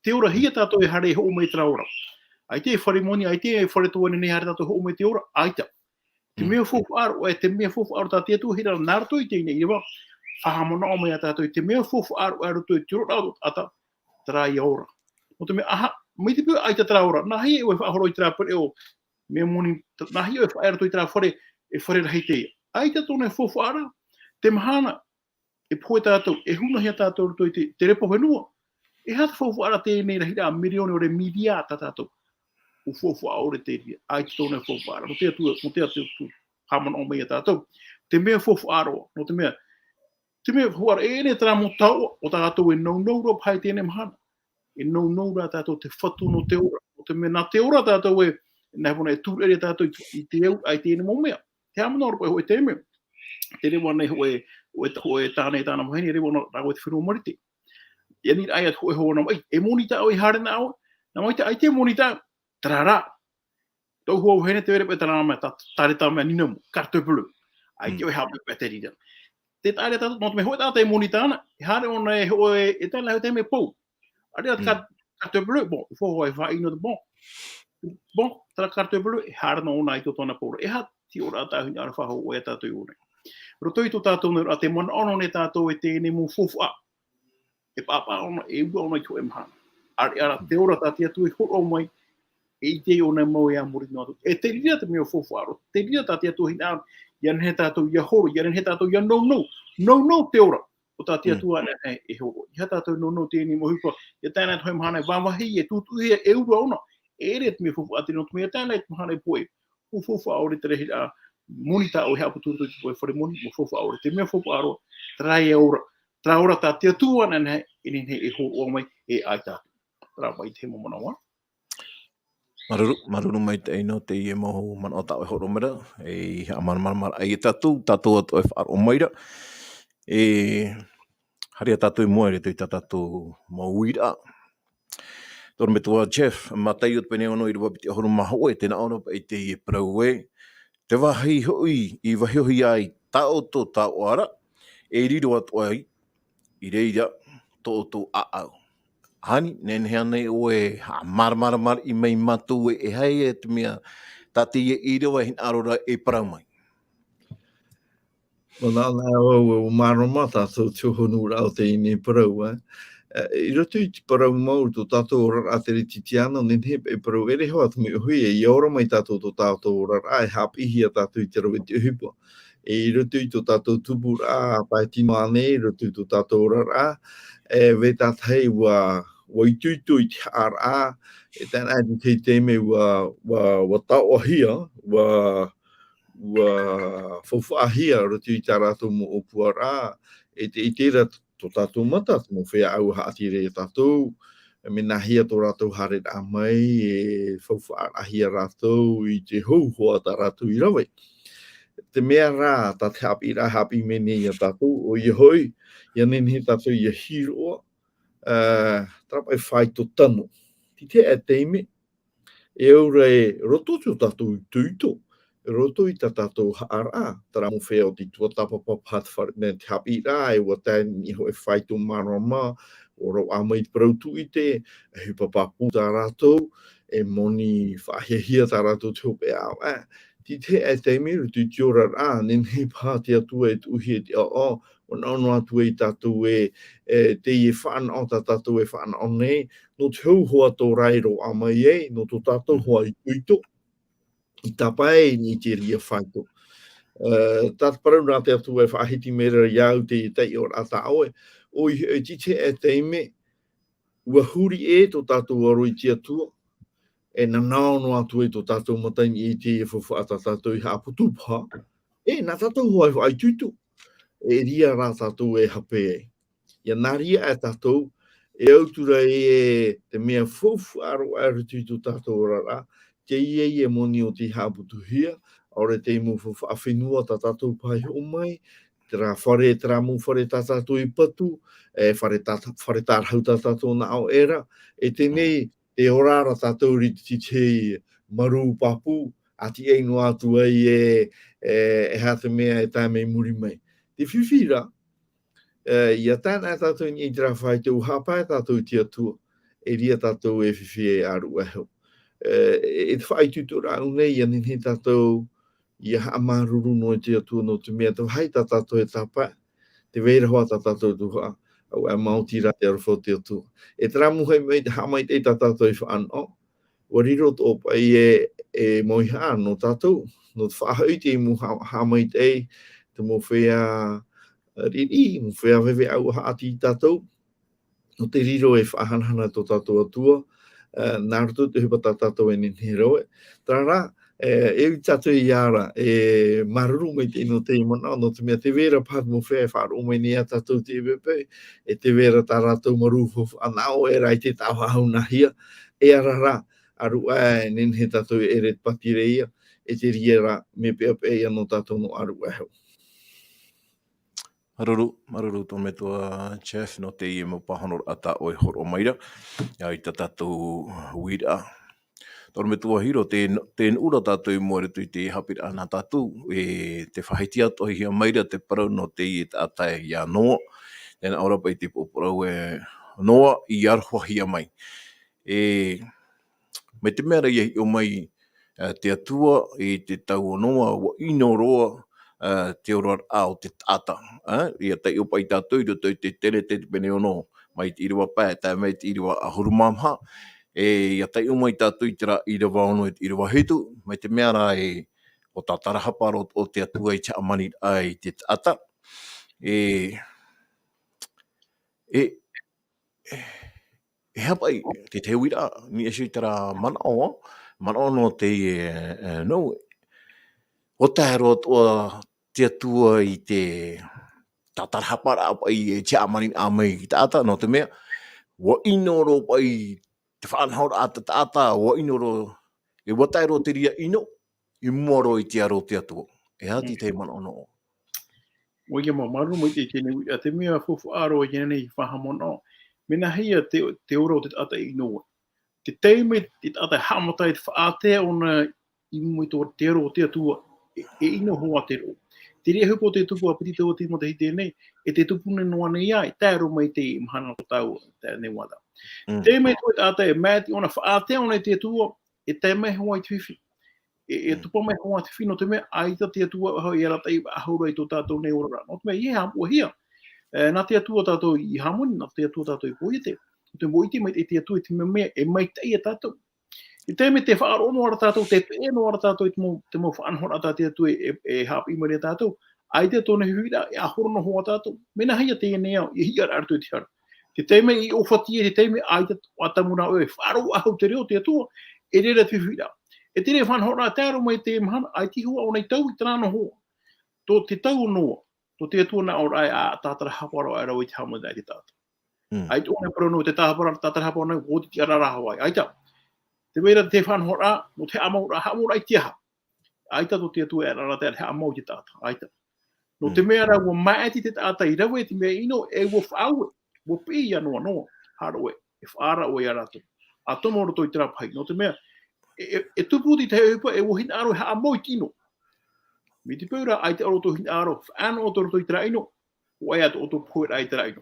Te ora, hia tātou e haere e hoʻo mai i terā ora. ʻAita e fare moni, ʻaita e fare toa e nehenehe e haere tātou e hoʻo mai i te ora, ʻaita. Te Mm. mea faufaʻa roa, e te mea faufaʻa roa tā te Atua, hia rā nā roto i teie nei ʻīrava, faʻamanaʻo mai ia tātou i te mea faufaʻa roa i roto i te oraraʻa o te taʻata, terā ïa ora. Nō te mea, aha, mai te peu ʻaita terā ora, nāhea ʻoe e faʻahoro i terā pereʻoʻo, mea moni, t-, nāhea ʻoe e faʻaea i roto i terā fare, e fare rahi teie. ʻAita tōna faufaʻa ra, te mahana, e pohe tātou, e hunahia tātou i roto i te, te repo fenua. E aha te faufaʻa ra teie nei rahiraʻa mirioni ʻore miriā tā tātou. ʻUa faufaʻa ʻore te reira, ʻaita tōna faufaʻa ra. Nō te Atua, nō te Atua, haʻamanaʻo mai ia tātou. Te mea faufaʻa roa, nō te mea, te mea faufaʻa ra, e nehenehe terā mau taoʻa, ʻo tātou e nounou roa paha i teie nei mahana. E nounou rā tātou te fatu nō te ora. Nō te mea nā te ora tātou e, nā hea e tūraʻi ra tātou i, i te au, ʻaita i teie nei mau mea. Te haʻamanaʻo ra paʻi hōʻē taime. Te reva nei hōʻē, hōʻē, hōʻē tāne, tāna vahine, reva nā rāua i te fenua Marite. I aniraʻa ia te hōʻē hoa nā maʻi, e moni tā ʻoe i haere nā ʻoe, nā maʻi tā, ʻaita e moni tā, terā rā. Tō hoa vahine tē vai ra paʻi terā mea, tā, tā reira tā mea ninamu, carte bleue. ʻAita Mm. ʻoe e haʻapaʻo i te reira. Te taʻa ra tātou, nō te mea hōʻē taʻata e moni tāna, e haere ʻōna e hōʻē, e tae noa i te mea pou. ʻĀreʻa te carte, carte bleue, bon, i faʻaʻino te bon. Bon, terā carte bleue, e haere noa ʻōna i tō tāna pauroa. E aha te oraraʻa tāʻu e hinaʻaro faʻahou ʻoe ia tātou i ʻō nei. Roto i tō tātou nei oraraʻa, tē manaʻo nei tātou e teie nei mau faufaʻa. E pāpā ʻōna, e ua ʻōna i te hōʻē mahana. ʻĀreʻa rā, te ora tā te Atua i hōroʻa mai, e ʻite ʻōna mau e a muri noa atu. E te reira te mea faufaʻa roa, te reira tā te Atua e hinaʻaro, ʻia nehenehe tātou ʻia hōroʻa, ʻia nehenehe tātou ʻia nounou, nounou te ora. ʻO tā te Atua anaʻe e hōroʻa. ʻEiaha tātou e nounou teie nei mau ʻohipa, ʻia tae noa atu i te hōʻē mahana e vāvāhi, e tūtūhia, e uru ʻōna, e ʻere te mea faufaʻa te reira, nō te mea ʻia tae noa atu i te mahana e poʻi. Mau faufaʻa ʻore te reira, moni tāʻu e haʻaputuputupū e fare moni, mau faufaʻa ʻore. Te mea faufaʻa roa, terā ia ora. Terā ora tā te Atua anaʻe e nehenehe e hōroʻa mai, e ʻaita atu. Terā paʻi te mau manaʻo. Māuruuru, māuruuru maitaʻi nō teie mau manaʻo tāʻu e hōroʻa mai ra, e haʻamāramaramaraʻa ia tātou, tātou atoʻa e faʻaroʻo mai ra. E haere ā tātou i mua i roto i tā tātou mau uiraʻa. Tō ʻorometua Jeff, Mataio te pene ono ʻīrava piti ʻahuru mā hōʻē, tē nā ʻō ra paʻi teie parau ē, te vāhi hoʻi i vaihohia ai tā ʻoutou taoʻa ra, e riro atoʻa ai i reira tō ʻoutou ʻāʻau. Ani, nehenehe ānei ʻoe e haʻamāramaramaraʻa mai mātou ē, e aha ia te mea tā teie ʻīrava e hinaʻaro ra e parau mai? Manaʻo anaʻe au, ʻua mārōma tātou i te hōhonuraʻa o teie nei parau, ē. E, i roto i te parau mau, tō tātou oraraʻa teretitiano, nehenehe e parau ʻere hoʻi te mea ʻohi, e ʻia ora mai tātou tō tātou oraraʻa, e haʻapiʻihia tātou i te rave i te ʻohipa. E i roto i tō tātou tupuraʻa, pae tino ānei, i roto i tō tātou oraraʻa, e, vai tātahi ʻua, ʻua itoito i te haʻaraʻa, e tae noa atu i te taime ʻua, ʻua, ʻua taoʻahia, ʻua, ʻua faufaʻahia i roto i tā rātou mau ʻōpuaraʻa, e te, i terā tō tātou mata, te mau feiā ʻāua haʻatere ia tātou, e mea nāhea tō rātou haereraʻa mai, e faufaʻaraʻahia rātou i te hōhoʻa tā rātou i rave. Te mea rā, tā te haʻapiʻiraʻa haʻapiʻi mai nei ia tātou, ʻoia hoʻi, ʻia nehenehe tātou ʻia hiroʻa, ā, terā paʻi fāito tano. Tē taʻa taime, e ora e roto i tō tātou itoito, e roto i tā tātou haʻaraʻa, terā mau feiā o te tuatāpapa paha te fare, nā te haʻapiʻiraʻa, e ʻua tae i niʻa hoʻi e fāito mārōma, ʻua ravaʻa mai te parau tūʻite, e ʻohipa pāpū tā rātou, e moni faʻahiahia tā rātou te hopeʻa ʻāvaʻe. Tē taʻa taime i roto i te oraraʻa, nehenehe paha te Atua e tuʻuhia i te ʻaoʻao, ʻua naʻo noa atu ai tātou ē, e, teie fānaʻo tā tātou e fānaʻo nei, nō te hōhoʻa tō rātou i ravaʻa mai ai, nō tō tātou hoʻi itoito, i tāpae i niʻa i te reira fāito. E, tā te parau nā te Atua e faʻahiti mai ra iāʻu teie taiʻoraʻa tā ʻoe, ʻoia hoʻi, tē taʻa taime, ʻua huri ʻē tō tātou aro i te Atua, e nānā noa atu ai tō tātou mata i niʻa i te faufaʻa tā tātou i haʻaputu paha, e nā tātou hoʻi e faʻaitoito, e reira rā tātou e hape ai. ʻIa nā reira ā tātou, e au atu ra ē te mea faufaʻa roa i roto i tō tātou oraraʻa, teie e moni o tei haʻaputuhia, ʻaore te mau faufaʻa fenua tā tātou paha i hoʻo mai, terā fare, terā mau fare tā tātou i patu, e fare tā, fare tārahu tā tātou nā ʻō ʻē ra, e teie nei, e ora ra tātou i roto i te marū pāpū, ʻa tiʻa noa atu ai e, e, e aha te mea e tae mai muri mai. Te fifi ra, e, ʻia tae noa tātou i terā fāito ʻua haʻapae tātou i te Atua, e reira tātou e fifi e ʻāruʻa iho. E, e te faʻaitoitoraʻa nei, ʻia nehenehe tātou, ʻia haʻamāuruuru noa i te Atua nō te mea te vāhi tā tātou e tāpae, tē vai ra hoʻi tā tātou tuhaʻa, ʻaore e maoti rā te aroha o te Atua. E terā mau haʻamaitaʻi, haʻamaitaʻi tā tātou e fānaʻo, ʻua riro atoʻa paʻi e, e mauihaʻa nō tātou, nō te faʻahoʻi i te mau haʻa-, haʻamaitaʻi, te mau feiā, e, riʻi, mau feiā veve ʻāua haʻati ia tātou, nō te riro e faʻahanahana tō tātou Atua, e, nā roto i te ʻohipa tā tātou e nehenehe e rave. Terā rā, e, e ui tātou ia ra, e, māuruuru maitaʻi nō teie manaʻo, nō te mea tē vai ra paha te mau feiā e faʻaroʻo mai nei ia tātou i teie poʻipoʻi, e tē vai ra tā rātou marū faufaʻa nā ʻō ʻē ra i te tāʻohaʻoha nāhea, e ara ra, ʻāruʻa e nehenehe tātou e ʻere te pātireia, e te reira rā, mea peʻapeʻa ia nō tātou nō ʻāruʻa iho. Māuruuru, māuruuru tō ʻorometua Jeff nō teie mau pāhonoraʻa tā ʻoe e hōroʻa mai ra, ā, i tā tātou uiraʻa. Tō ʻorometua Hiro, tē, tē nuʻu ra tātou i mua i roto i te haʻapiʻiraʻa nā tātou, e tē faʻahitihia atoʻa mai ra te parau nō teie taʻata ia Noa. Tē nā ʻō ra paʻi te poroʻi parau ē, Noa i arohahia mai. E, mai te mea ra ia hiʻo mai, ā, te Atua i te tau o Noa, ua ʻino roa, ā, te oraraʻa o te taʻata. Ā, ia taiʻo paʻi tātou i roto i te Tenete te pene ono, mai te ʻīrava pae, tae mai te ʻīrava ʻahuru mā maha. E, ia taiʻo mai tātou i terā ʻīrava ono i te ʻīrava hitu, mai te mea ra e, ʻo tā tarahapa roa o te Atua i te hāmaniraʻa i te taʻata. E, e, e aha paʻi, te, te uiraʻa, niʻa iho i terā manaʻo, manaʻo nō te, e, e, nō, ʻo tae roa atoʻa te Atua i te, tā tarahaparaʻa paʻi, e te hāmaniraʻa mai i te taʻata, nō te mea, ua ʻino roa paʻi, te faʻanahoraʻa a te taʻata, ua ʻino roa, e ua tae roa te reira ʻino, i mua roa i te aro o te Atua. E aha te Mm. tahi manaʻo nō? ʻOia mau, māuruuru maitaʻi i teie nei uiraʻa, te mea faufaʻa roa i teie nei faʻahaʻamanaʻo. Mea nāhea te, te ora o te taʻata e ʻino ai. Te taime te taʻata e haʻamata ai te faʻaātea ʻōna i mua i tō te aro o te Atua, e, e ʻino hoʻi te roʻo. Te reira hoʻi te tupu a Pītera tautini matahiti nei, e te tupu nei noa nei ā, e tae roa mai te mahana o tāua, tae nei ʻo Ādamu. Mm. Te taime te taʻata e maʻiti ʻōna faʻaātea ʻōna i te Atua, e tae mai hoʻi te fifi. E, e Mm. tupu mai hoʻi te fifi, nō te mea, ʻaita te Atua ʻaʻahu i arataʻi faʻahou ra i tō tātou nei oraraʻa. Nō te mea, ʻeiaha e haʻamoʻehia. E, nā te Atua tātou i hāmani, nā te Atua tātou i pōʻiete. Nō te mea, ʻite mai te Atua i te mea, mea, e maitaʻi ia tātou. I te taime tē faʻaroʻo noa ra tātou, tē peʻe noa ra tātou i te mau, te mau faʻanahoraʻa tā te Atua e, e, e haʻapiʻi mai ra ia tātou, ʻaita tōna fifi ra, e ʻahoro noa hoʻi tātou. Mea nāhea teie nei ao, e hiʻa ra atu i te hara. Te taime i ʻōfaʻi, te taime ʻaita ʻo Ādamu nā ʻoe, e faʻaroʻo faʻahou te reo o te Atua, e rere te fifi ra. E te reira faʻanahoraʻa, tae roa mai te mahana, ʻaita hoʻi ʻōna i taui, terā noa hoʻi. Tō te tau o Noa, tō te Atua nā ʻō ra e ʻa, tā tarahapa roa e rave i te hāmaniraʻa i te taʻata. Mm. ʻAita ʻōna e parau nō te tātarahapa, tā tarahapa nā, ʻo te tiʻaraʻa hoʻi, ʻaita. Te vai ra te faʻanahoraʻa, nō te haʻamauraʻa, haʻamauraʻa i te aha? ʻAita tō te Atua e arataʻi ra te haʻamau i te taʻata, ʻaita. Nō te Mm. mea rā, ua maʻiti te taʻata i rave i te mea ʻino, e ua faʻaue, ua piʻi ia Noa, Noa, haere ʻoe, e faʻaara ʻoe ia rātou. ʻA tomo roto i terā pahi, nō te mea, e, e, e tupu te tahi ʻohipa, e ua hinaʻaro e haʻamau i te ʻino. Mai te peu ra, ʻaita ʻo tō hinaʻaro, faʻaʻano ʻoutou roto i terā ʻino, ʻo ʻoia tō ʻoutou pohe ra i terā ʻino.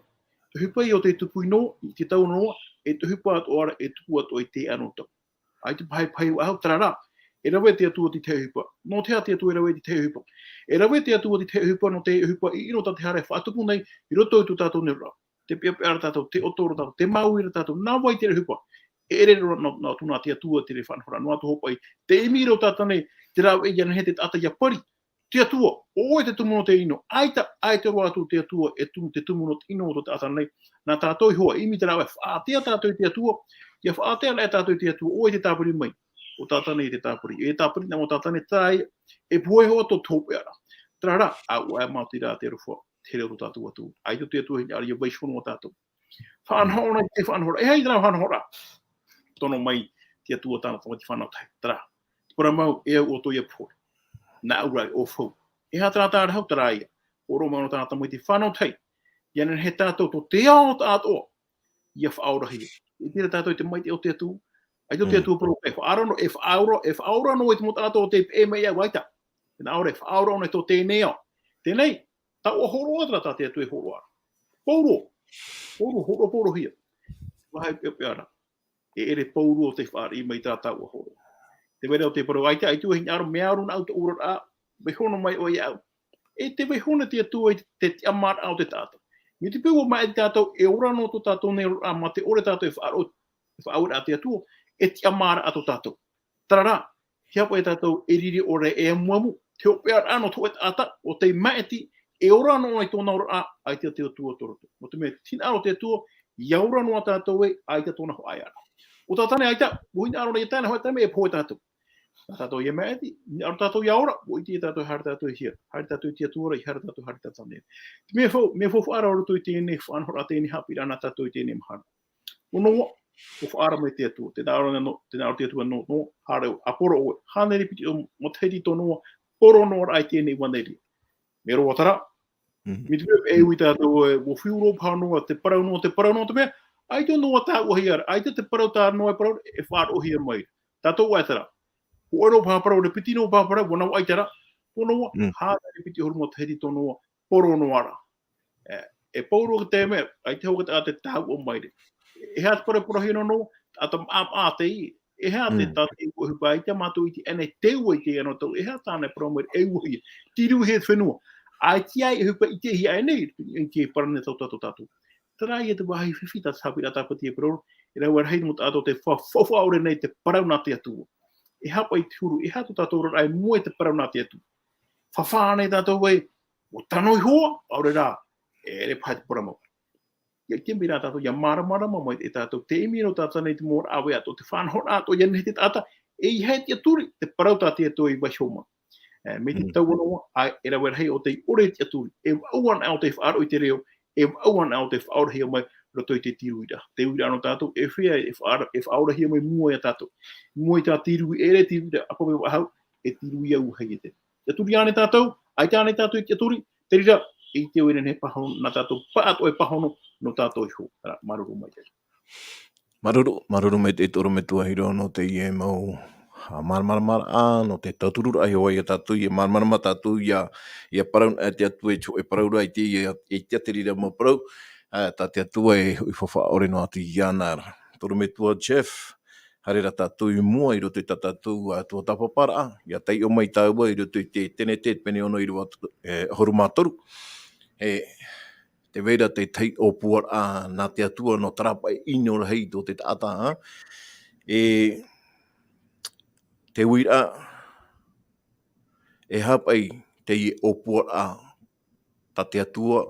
Te ʻohipa ia ʻo tei tupu i Noa, i te tau o Noa, e te ʻohipa atoʻa ra, e tupu atoʻa i te anotau. ʻAita pahi, pahi faʻahou, terā rā, e rave te Atua i te tahi ʻohipa. Nō te aha te Atua e rave i te tahi ʻohipa? E rave te Atua i te tahi ʻohipa, nō te ʻohipa ʻino tā te hara e faʻatupu nei, i roto i tō tātou nei oraraʻa. Te peʻapeʻa ra tātou, te ʻoto ra tātou, te māuiui ra tātou, nā vai te ʻohipa? E ʻere roa nō, nō, nō te Atua te reira faʻanahoraʻa, nō atoʻa hoʻi paʻi, te ʻimi ra tātou nei, te rāveʻa ia nehenehe te taʻata ia pari, te Atua, ʻo ʻoe te tumu nō te ʻino, ʻaita, ʻaita roa atu te Atua, e tumu, te tumu nō te ʻino o tō te taʻata nei, nā tātou iho ā, ʻimi te rāveʻa, faʻaātea tātou i te Atua, ia faʻaātea anaʻe tātou i te Atua, ʻo ʻoe te tāpiri mai, ʻo tātou nei te tāpiri, e tāpiri nā ʻo tātou nei, terā ia, e pohe hoʻi atoʻa tō te hopeʻa ra. Terā rā, ʻa, ʻua ʻae mau te reira te aroha, te here o tō tātou Atua. ʻAita te Atua e hinaʻaro ia vaiiho noa tātou. Faʻanahoraʻa, te faʻanahoraʻa. E aha terā faʻanahoraʻa? Tono mai te Atua tāna tamaiti fānau tahi. Terā. Parau mau, e au ʻoutou ia pohe. Nāʻu rā e ʻaufau. E aha terā tārahu, terā ia. Hōroʻa mai ʻōna tāna tamaiti fānau tahi. Ia nehenehe tātou tō te ao atoʻa. Ia faʻaorahia. ʻIte ra tātou i te maitaʻi o te Atua. ʻAita tō te Mm. Atua parau, e faʻaora noa, e faʻaora, e faʻaora noa i te mau taʻata ʻo tē peʻe mai iāʻu, ʻaita. Tē nā ʻō ra, e faʻaora ʻōna i tō teie nei ao. Teie nei, taoʻa hōroʻa terā tā te Atua e hōroʻa. Pauroa. Pauroa, hōroʻa, paurohia. Vāhi peʻapeʻa ra. E ʻere pauroa tei fāriʻi mai terā taoʻa hōroʻa. Te vai ra ʻo te parau, ʻaita, ʻaita e hinaʻaro, mea aro nāʻu tō oraraʻa, vaiiho noa mai ʻoe iāʻu. E tē vaiiho nei te Atua i te, te tiʻamāraʻa o te taʻata. Mai te peu ʻua maʻiti tātou, e ora noa tō tātou nei oraraʻa, mā te ʻore tātou e faʻaroʻo, e faʻaueraʻa te Atua, e tiʻamāraʻa tō tātou. Terā rā, te hāpaʻo ia tātou e riri ʻore e amuamu, te hopeʻaraʻa nō te hōʻē taʻata, ʻo tei maʻiti, e ora noa i tōna oraraʻa, ʻaita te Atua tō roto. Nō te mea, hinaʻaro te Atua, ia ora noa tātou ē, ʻaita tōna faʻaearaʻa. ʻO tātou nei ʻaita, ʻua hinaʻaro nei ia tae noa i te taime e pohe tātou. Nā tātou ia maʻiti, hinaʻaro tātou ia ora, ʻua ʻite ia tātou e haere tātou i hea. Haere tātou i te Atua ra, ʻeiaha tātou haere tātou nei. Te mea fau, mea faufaʻa ra roto i teie nei faʻanahoraʻa, teie nei haʻapiʻiraʻa nā tātou i teie nei mahana. ʻO Noa, ʻua faʻaara mai te Atua, tē nā ʻō ra nō, tē nā ʻō ra te Atua nō Noa, haere ʻoe, ʻa poro ʻoe, hānere piti ʻahuru matahiti tō Noa, poro noa ra i teie nei ʻevanelia. Mea roa terā, Mhm. mai te peu e ui tātou ē, ʻua fiu roa paha Noa, tē parau noa, tē parau noa te mea, ʻaita Noa tāuʻahia ra, ʻaita te parau tā Noa e parau, e faʻaroʻohia mai. Tātou ʻae terā. Hōʻē roa paha parau, piti noa paha parau, ʻua nau ʻaita ra, tō Noa, Mm. hānere piti ʻahuru matahiti tō Noa, poro noa ra. E, e pau roa te mea, ʻaita hoʻi te taʻata e tāuʻa mai ra. E aha te parau parauhia nō, taʻata maʻamaʻa teie. E aha te taʻata e ʻua ʻohipa, ʻaita mātou i ʻite ʻana e te ua i te anō tau, e aha tāna e parau mai ra, e ua hia. Tīrauhia te fenua. ʻAita e ʻohipa i te hia ʻaenei, i te parau nei tō tātou tātou. Terā ia te vāhi fifi tā te haʻapiʻiraʻa Tāpati e parau, e rave rahi mau tātou te fa-, fa-, faʻaʻore nei te parau nā te Atua. E haʻapaʻo i te huru, e aha tō tātou oraraʻa i mua i te parau nā te Atua. Fafā nei tātou vai, ʻua tano iho ā, ʻaore rā, e ʻere paha te parau mau. Ia i te mea rā tātou, ia māramarama mai e tātou, te ʻimi roa tātou nei te mau rāveʻa atoʻa, te faʻanahoraʻa atoʻa, ia nehenehe te taʻata, e ʻeiaha e tiʻaturi, te parau tā te Atua i vaiiho mai. E, mai te taua noa, ʻae, e rave rahi ʻo tei ʻore e tiʻaturi, e vaʻu anaʻe ʻo tei faʻaroʻo i te reo, e vaʻu anaʻe ʻo tei faʻaorahia mai, roto i te tīrauiraʻa. Te uiraʻa nō tātou, e fea e faʻaora-, e faʻaorahia mai mua ia tātou. Mua i tā tīrauiraʻa, e ʻere tīrauiraʻa, ʻāpapa faʻahou, e tīrauiraʻa ua hei e te. Tiʻaturi ānei tātou, ʻaita ānei tātou i tiʻaturi, te reira, e ʻite vau e nehenehe paha nā tātou, paʻatoʻa e pāhono, nō tātou iho. Terā, māuruuru maitaʻi. Māuruuru, māuruuru maitaʻi te ʻorometua Hiro nō teie mau, ā, māramarama, ā, nō te tautururaʻa iho ā ia tātou, ʻia māramarama tātou, ʻia, ʻia parau, ā, te Atua e te hōʻē parau ra i te, ʻia, i te, te reira mau parau, ā, tā te Atua e hoʻi faʻaʻore noa atu iāna ra. ʻOrometua Jeff, haere rā tātou i mua i roto i tā tātou, ā, tuatāpaparaʻa, ʻia taiʻo mai tāua i roto i te Tenete, pene ono ʻīrava, e, ʻahuru mā toru. E, tē vai ra te tahi ʻōpuaraʻa nā te Atua nō terā paʻi ʻino rahi tō te taʻata, ā. E, te uiraʻa, e aha paʻi teie ʻōpuaraʻa tā te Atua,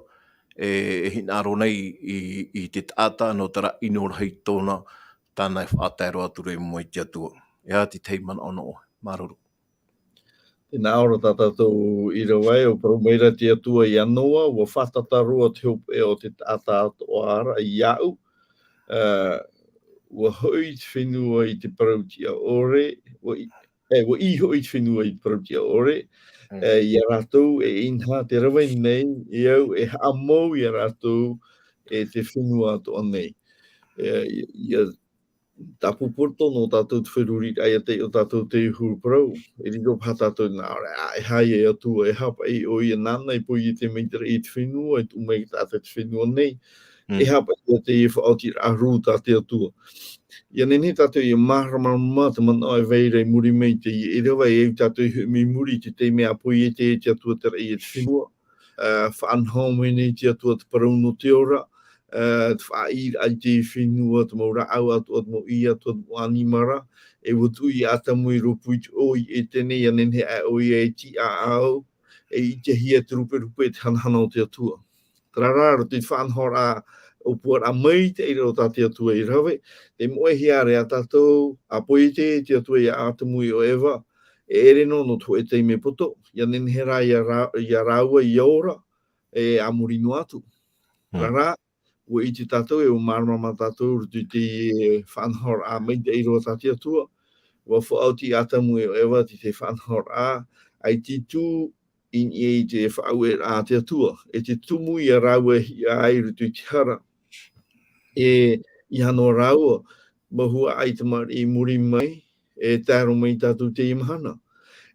e, e hinaʻaro nei i, i te taʻata nō terā ʻino rahi tōna, tāna e faʻatae roa atu ra i mua i te Atua. E aha te tahi manaʻo nō ʻoe? Māuruuru. Tē nā ʻō ra tā tātou ʻīrava ē, ʻua parau mai ra te Atua iā Noa, ʻua fātata roa te hopeʻa o te taʻata atoʻa ra iāʻu, ā, ʻua hoʻi te fenua i te parau tiʻa ʻore, ʻua ʻī, e, ʻua ʻī hoʻi te fenua i te parau tiʻa ʻore, Mm. e, iā rātou, e inaha tē rave nei, e au e haʻamou iā rātou, e te fenua atoʻa nei. E, ia, tāpū poto nō tātou te feruriraʻa, ʻia taiʻo tātou te huru parau, e riro paha tātou nā ʻō ra, ā, e aha ia e Atua, e aha paʻi ʻoia nāna i poiete mai te raʻi i te fenua, e tuʻu mai te taʻata i te fenua nei, Mm. e aha paʻi ia teie faʻaotiraʻa huru tā te Atua. ʻIa nehenehe tātou ʻia māramarama te manaʻo e vai ra i muri mai i teie ʻīrava, e au tātou i hoʻi mai muri i te taime ʻa poiete ai te Atua te raʻi e te fenua, ā, faʻanaho mai nei te Atua te parau nō te ora, ā, te faʻaʻī i te fenua, te mau rāʻau atoʻa, te mau ʻī atoʻa, te mau ʻanimara, e ʻua tuʻu ʻo Atamu i rōpū i te ʻō i ʻEtene, ʻia nehenehe ʻoia e tīaʻau, e ʻitehia te ruperupe, te hanahana o te Atua. Terā rā, roto i te faʻanahoraʻa, ʻōpuaraʻa maitaʻi roa tā te Atua i rave, tē moʻehia ra ia tātou, ʻa poiete te Atua iā Atamu ʻe ʻo Eva, e ʻere noa nō te hōʻē taime poto, ʻia nehenehe rā ia rā-, ia rāua ʻia ora, e a muri noa atu. Mm. Terā rā, ʻua ʻite tātou, e ʻua māramarama tātou, roto i te faʻanahoraʻa maitaʻi roa tā te Atua, ʻua faʻaoti Atamu ʻe ʻo Eva, te, te faʻanahoraʻa, ʻaita i tuʻu i niʻa i te faʻaueraʻa a te Atua, e te tumu ia rāua e hiʻa ai roto i te hara. E, ʻeiaha noa rāua, mau huaʻai tamariʻi i muri mai, e tae roa mai tātou teie mahana.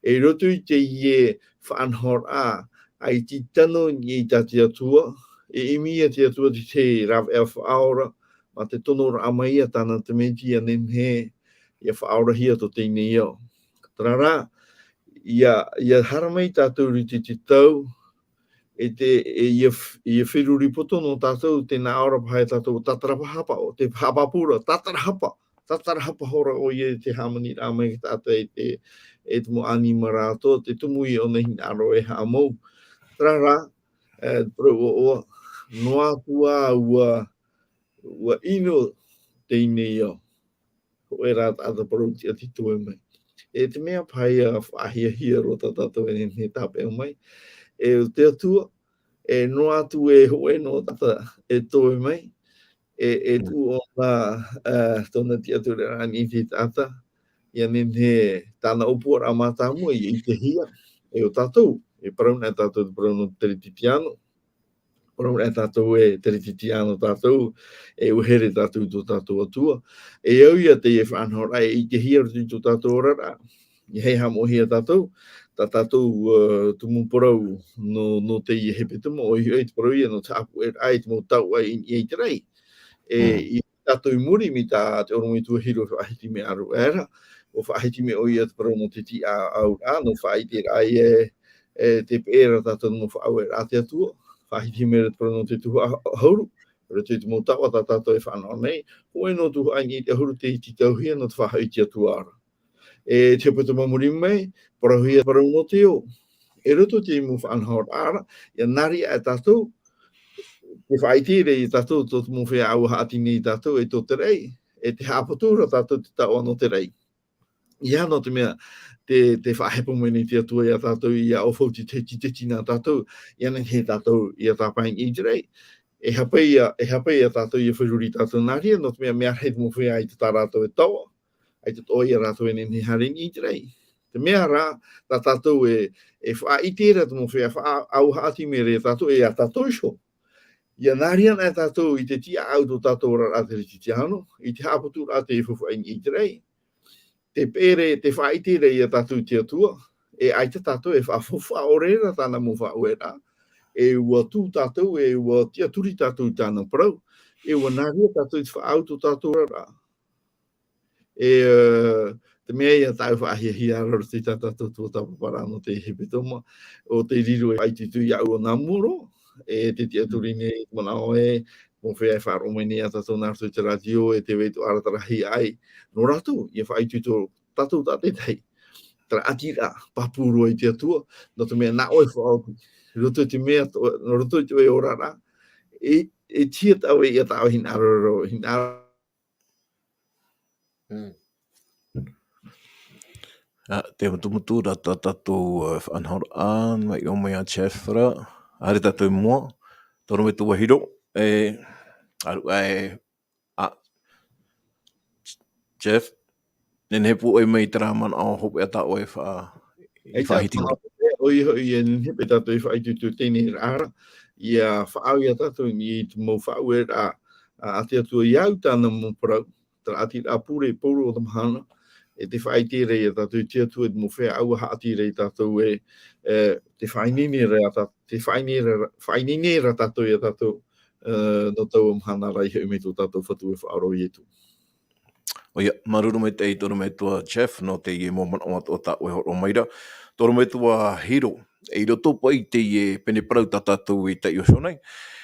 E roto i teie faʻanahoraʻa, ʻaita i tano i niʻa i tā te Atua, e ʻimi ia te Atua te, te rāveʻa faʻaora, mā te tonoraʻa mai ia tāna Tamariʻi ʻia nehenehe, ʻia faʻaorahia tō teie nei ao. Terā rā, ʻia, ʻia haramai tātou i te, te tau, e te, e ʻia f-, ʻia feruri poto nō tātou, tē nā ʻō ra paha ia tātou, tātarahapa, ʻo te haʻapāpū ra, tātarahapa, tātarahapa hora ʻoia i te hāmaniraʻa mai te taʻata e te, e te mau ʻanimara atoʻa, te tumu ia ʻōna hinaʻaro e haʻamou. Terā rā, e, parau ʻoaʻoa, noa atu ā ʻua, ʻua ʻino teie nei ao. Hōʻē rā taʻata parau tiʻa tei toe mai. E te mea paha ia faʻahiahia roa tā tātou e nehenehe e tāpeʻa mai. E te Atua, e noa atu e hōʻē noa taʻata e toe mai. E, e Mm. tuʻu ʻōna, ā, tōna tiʻaturiraʻa i te taʻata. ʻIa nehenehe tāna ʻōpuaraʻa mātāmua ʻia ʻitehia. E ʻo tātou, e parau na tātou, te parau nō te Teretitiano. Parau ra tātou e Teretitiano tātou, e ʻua here tātou i tō tātou Atua. E au ia teie faʻanahoraʻa e ʻitehia roto i tō tātou oraraʻa. ʻIa haʻamāuruhia tātou, tā tātou, ā, tumu parau nō, nō teie hepetoma, ʻoia hoʻi te parau ia nō te haʻapuʻeraʻa i te mau taoʻa i, i te raʻi. E, Mm. i tātou i muri, mai tā te ʻorometua Hiro faʻahiti mea ʻaruʻa ra, ʻua faʻahiti mai ʻoia te parau nō te tiʻaʻauraʻa, nō faʻaʻiteraʻa ia e, e te peʻe ra tātou nō faʻaueraʻa te Atua, faʻahiti mai ra te parau nō te tuhaʻa ʻahuru, roto i te mau taoʻa tā tātou e faʻanaho nei, hōʻē noa tuhaʻa i niʻa i te ʻahuru tei tītauhia nō te faʻahoʻi i te Atua ra. E te hepetoma i muri mai, parauhia parau nō te ō. E roto i te mau faʻanahoraʻa ra, ʻia nā reira e tātou, te faʻaʻite ra ia tātou, tō te mau feiā ʻāua haʻati nei tātou, e tō te raʻi, e te haʻapatu ra tātou te taoʻa nō te raʻi. ʻIa, nō te mea, te, te faʻahepo mai nei te Atua ia tātou, ʻia ʻaufau te, te, te, te tīteti nā tātou, ʻia nehenehe tātou, ʻia tāpae i te raʻi. E haʻapaʻo ia, e haʻapaʻo ia tātou, ʻia feruri tātou nā reira, nō te mea, mea rahi te mau feiā ʻaita tā rātou e taoʻa, ʻaita atoʻa ia rātou e nehenehe e haere i te raʻi. Te mea rā, tā tātou e, e faʻaʻite ra te mau feiā, faʻa-, ʻāua haʻati mai ra ia tātou, e ia tātou iho. ʻIa nā reira anaʻe tātou i te tiʻaʻau tō tātou oraraʻa teretitiano, i te haʻapaturaʻa te faufaʻa i te raʻi. Te peʻe ra, te faʻaʻite ra ia tātou i te Atua, e ʻaita tātou e faʻafaufaʻa ʻore ra tāna mau faʻaueraʻa, e ʻua tū tātou, e ʻua tiʻaturi tātou i tāna parau, e ʻua nā reira tātou i te faʻaau tō tātou oraraʻa. E, ā, te mea ia tāʻu faʻahiahia ra roto i tā tātou tuatāpaparaʻa nō te hepetoma, ʻo tei riro e faʻaitoito iāʻu ʻo Nāmuro, e te tiʻaturi nei i te manaʻo ē, mau feiā e faʻaroʻo mai nei ia tātou nā roto i te rātio, e te vai atoʻa ra terā hiaʻai, nō rātou, ʻia faʻaitoito tātou tātaʻitahi. Terā ʻātiraʻa, pāpū roa i te Atua, nō te mea nā ʻoe e faʻaoti. Roto i te mea, to-, nō roto i te ʻoe oraraʻa, e, e tiʻa tāʻoe ia tāʻoe hinaʻaro, hinaʻaro Mm. Ā, te mutumutu ra tā tātou, ā, faʻanahoraʻa, mai ʻō mai a Jeff ra, haere tātou i mua, tō ʻorometua Hiro, e, ʻaruʻa e, ā, Jeff, nehenehe pū ʻoe mai i terā manaʻo hopeʻa tā ʻoe e fa-, i ʻAita, faʻahiti mai. ʻOia hoʻi, e nehenehe paʻi tātou e faʻaitoito i teie nei oraraʻa, ʻia faʻaau ia tātou i te mau faʻaueraʻa, ā, a te Atua iāʻu tāna mau parau, terā ʻātiraʻa pure, pure o te mahana, e te faʻaʻite ra ia tātou i te Atua, e te mau feiā ʻāua haʻati ra ia tātou e, e, te faʻaineine ra tā-, te faʻaineine ra, faʻaineine ra tātou ia tātou, ā, nō taua mahana ra i hoʻi mai tō tātou Fatu e Faʻaora ʻo Ietu. ʻOia, māuruuru maitaʻi tō ʻorometua Jeff, nō teie mau manaʻo atoʻa tā ʻoe e hōroʻa mai ra. Tō ʻorometua Hiro, i roto paʻi i teie pene parau tā tātou i taiʻo iho nei,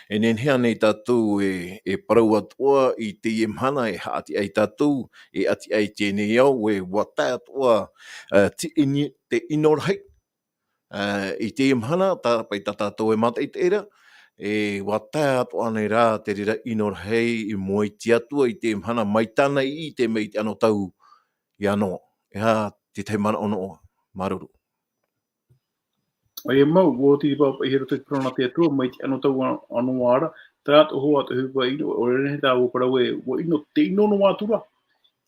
e nehenehe ānei tātou e, e parau atoʻa i teie mahana e haʻati ai tātou, e ʻati ai teie nei ao, e ʻua tae atoʻa, ā, te ini-, te ʻino rahi, ā, i teie mahana, tā, paʻi tā tātou e mātaʻitaʻi ra, e ʻua tae atoʻa nei rā te reira ʻino rahi i mua i te Atua i teie mahana mai tāna i ʻite mai i te anotau iā Noa. E aha te tahi manaʻo Noa? Māuruuru. ʻOia mau, ʻua oti te pāpaʻihia i roto i te parau nā te Atua, mai te anotau a, a Noa ra, terā atoʻa hoʻi te ʻohipa ʻino, ʻaore rā nehenehe tāua e parau ē, ʻua ʻino, tē ʻino noa atu ra.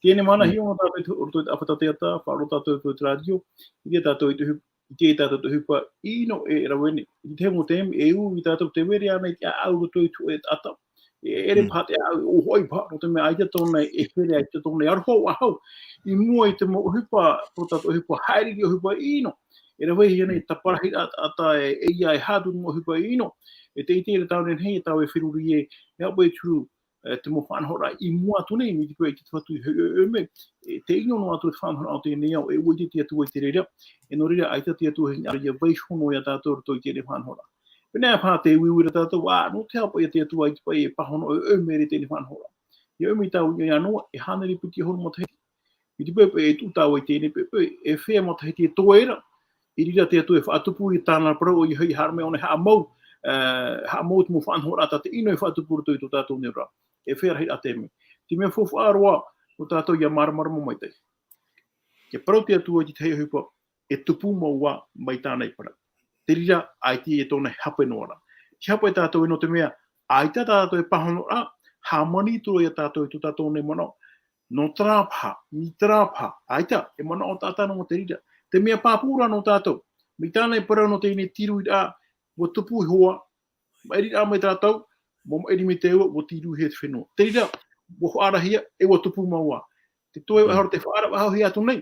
Teie nei mahana Mm. hiʻo noa tātou i roto i te ʻāfata teata, faʻaroʻo tātou i roto i te rātio, i te tātou i te ʻohipa, i te tātou te ʻohipa ʻino e rave nei. I te tahi mau taime, e ū ia tātou te vere ānei te ʻāʻau i roto i te hōʻē taʻata. E ʻere Mm. paha te ʻāʻau, ʻo hoʻi paha, nō te mea ʻaita tōna e here, ʻaita tōna e aroha ʻo ahau. I mua i te mau ʻohipa, parau tātou ʻohipa haerere, ʻohipa ʻino. E ravehia nei Mm. taparahi ra, ata e, e ia e haʻatu te mau ʻohipa ʻino. E te ʻite ra tāua e nehenehe, tāua e feruri ē, e haʻapaʻo e turu, e, te mau faʻanahoraʻa i mua atu nei, mai te peu ʻaita te Fatu i hoʻi ʻoe mai, e, tē ʻino noa atu te faʻanahoraʻa o teie nei ao, e ʻua ʻite te Atua i te reira, e nō reira, ʻaita te Atua e hinaʻaro ʻia vaiiho noa ia tātou i roto i teie nei faʻanahoraʻa. Pēneiaʻe paha te uiui ra tātou, ā, nō te aha paʻi ia te Atua ʻaita paʻi e pāhono ʻoe, ʻoe mai i teie nei faʻanahoraʻa. ʻIa ʻomi tāua i niʻa iā Noa, e hānere piti ʻahuru matahiti. I te peu paʻi e tuʻu tāua i teie nei peu, peu, e feiā matahiti e toe ra, i reira te Atua e faʻatupu i tāna parau, ʻoia hoʻi e haere mai ʻōna e haʻamau, ā, haʻamau te mau faʻanahoraʻa tā te ʻino e faʻatupu i roto i tō tātou nei oraraʻa. E feiā rahi ra te mea. Te mea faufaʻa roa, nō tātou ʻia māramarama maitaʻi. Te parau te Atua i te tahi ʻohipa, e tupu mau ā mai tāna i parau. Te reira, ʻaita e tōna e hape noa ra. Te hape tātou e nō te mea, ʻaita tā tātou e pāhono ra, hāmani atu ra ia tātou i tō tātou nei manaʻo. Nō terā paha, mai terā paha, ʻaita, e manaʻo taʻata noa te reira. Te mea pāpū ra nō tātou, mai tāna i parau nō teie nei tiruiraʻa, ʻua tupu iho ā, maʻiri ra mai terā tau, ʻua maʻiri mai te ua, ʻua tiruhia te fenua. Te reira, ʻua faʻaarahia, e ʻua tupu mau ā. Te toe Mm. ʻaore te faʻaara, faʻahoʻihia atu nei.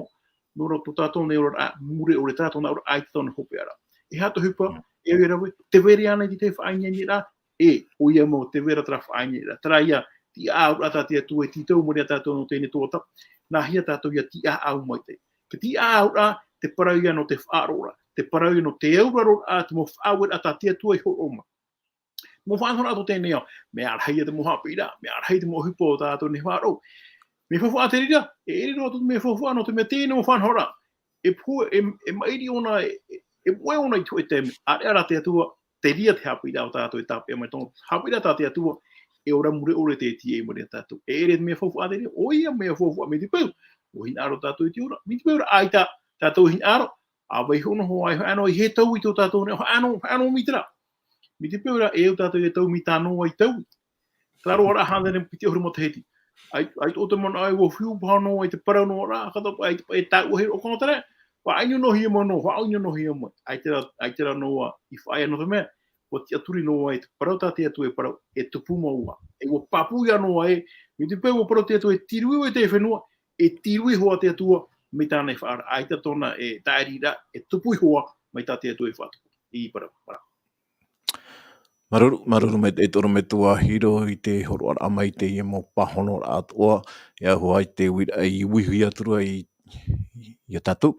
noa, nō roto tō tātou nei oraraʻa mure ʻore, tā tōna oraraʻa ʻaita tōna hopeʻa ra. E aha te ʻohipa, e au e rave, tē vai ra ānei te faʻaineineraʻa, e, ʻoia mau, tē vai ra terā faʻaineineraʻa, terā ïa, tiʻaʻau ra tā te Atua e tītau mai ra ia tātou nō teie nei tuatāpapa, nāhea tātou ʻia tiʻaʻau maitaʻi. Te tiʻaʻau ra, te parau ïa nō te faʻaroʻoraʻa, te parau ïa nō te auraroraʻa, te mau faʻaueraʻa tā te Atua i hōroʻa mai. Mau faʻanahoraʻa tō teie nei ao, mea rahi ia te mau haʻapiʻiraʻa, mea rahi te mau ʻohipa o tā tātou nei faʻaroʻo. Mea faufaʻa te reira, e ʻere roa atu te mea faufaʻa nō te mea teie nei mau faʻanahoraʻa. E pohe, e, e maʻiri ʻōna, e, e, e moe ʻōna i te hōʻē taime, ʻāreʻa rā te Atua, terā te haʻapiʻiraʻa o tā tātou e tāpeʻa mai, tōna haʻapiʻiraʻa tā te Atua, e ora mure ʻore tē tīaʻi mai ra ia tātou. E ʻere te mea faufaʻa te reira, ʻoia mea faufaʻa mai te peu, ʻua hinaʻaro tātou i te ora, mai te peu rā ʻaita tātou i hinaʻaro, ʻa vaiiho noa hoʻi, ʻaita noa i hē taui tō tātou nei, ʻaita noa, ʻaita noa mai terā. Mai te peu rā, e au tātou e taui, mai tā Noa i taui. Terā roaraʻa hānere piti ʻahuru matahiti. ʻAi, ʻaita ʻo te manaʻo ʻua fiu paha noa i te parau noa ra, ka tapu ʻaita paʻi e tāuʻahia roa ʻo Kōnatare, faʻaʻino noa hia mai Noa, faʻaʻino noa hia mai. ʻAita rā, ʻaita rā Noa i faʻaea nō te mea, ʻua tiʻaturi Noa i te parau tā te Atua e parau, e tupu mau ā. E ʻua pāpū ia Noa ē, mai te peu ʻua parau te Atua e tīrui vau i teie fenua, e tīrui hoʻi te Atua, mai tāna e faʻaara, ʻaita tōna e tāʻiriraʻa, e tupu iho ā, mai tā te Atua e faʻatupu. I parau, parau. Māuruuru, māuruuru maitaʻi e te ʻorometua Hiro i te hōroʻaraʻa mai i teie mau pāhonoraʻa atoʻa, e ahu ai te uiraʻa i uiuiʻi atu ra i, ia tātou.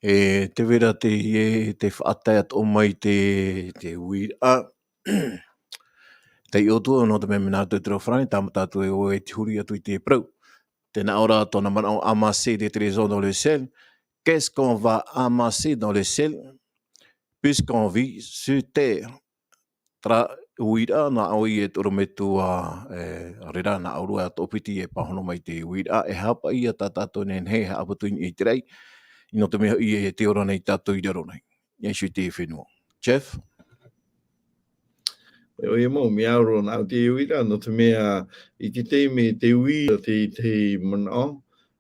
E tē vai ra teie, te faʻatae atoʻa mai te, te uiraʻa. Taiʻo atu, nō te mea mea nā roto i te reo farāni, tāmata atu e ʻoe e te huri atu i te parau. Tē nā ʻō ra tōna manaʻo, amasser des trésors dans le ciel. Qu'est-ce qu'on va amasser dans le ciel puisqu'on vit sur terre? Terā uiraʻa, nā ʻō ia e te ʻorometua, e, reira, nā ʻō ra atoʻa piti e pāhono mai te uiraʻa, e haʻapaʻo ia tā tātou nehenehe e haʻaputuni i te raʻi, nō te mea hoʻi e te ora nei tātou i raro nei. E ʻia ʻite i te fenua. Jeff? E, ʻoia mau, mea au roa nāʻu te uiraʻa, nō te mea, i te taime te uiraʻa, te, te manaʻo,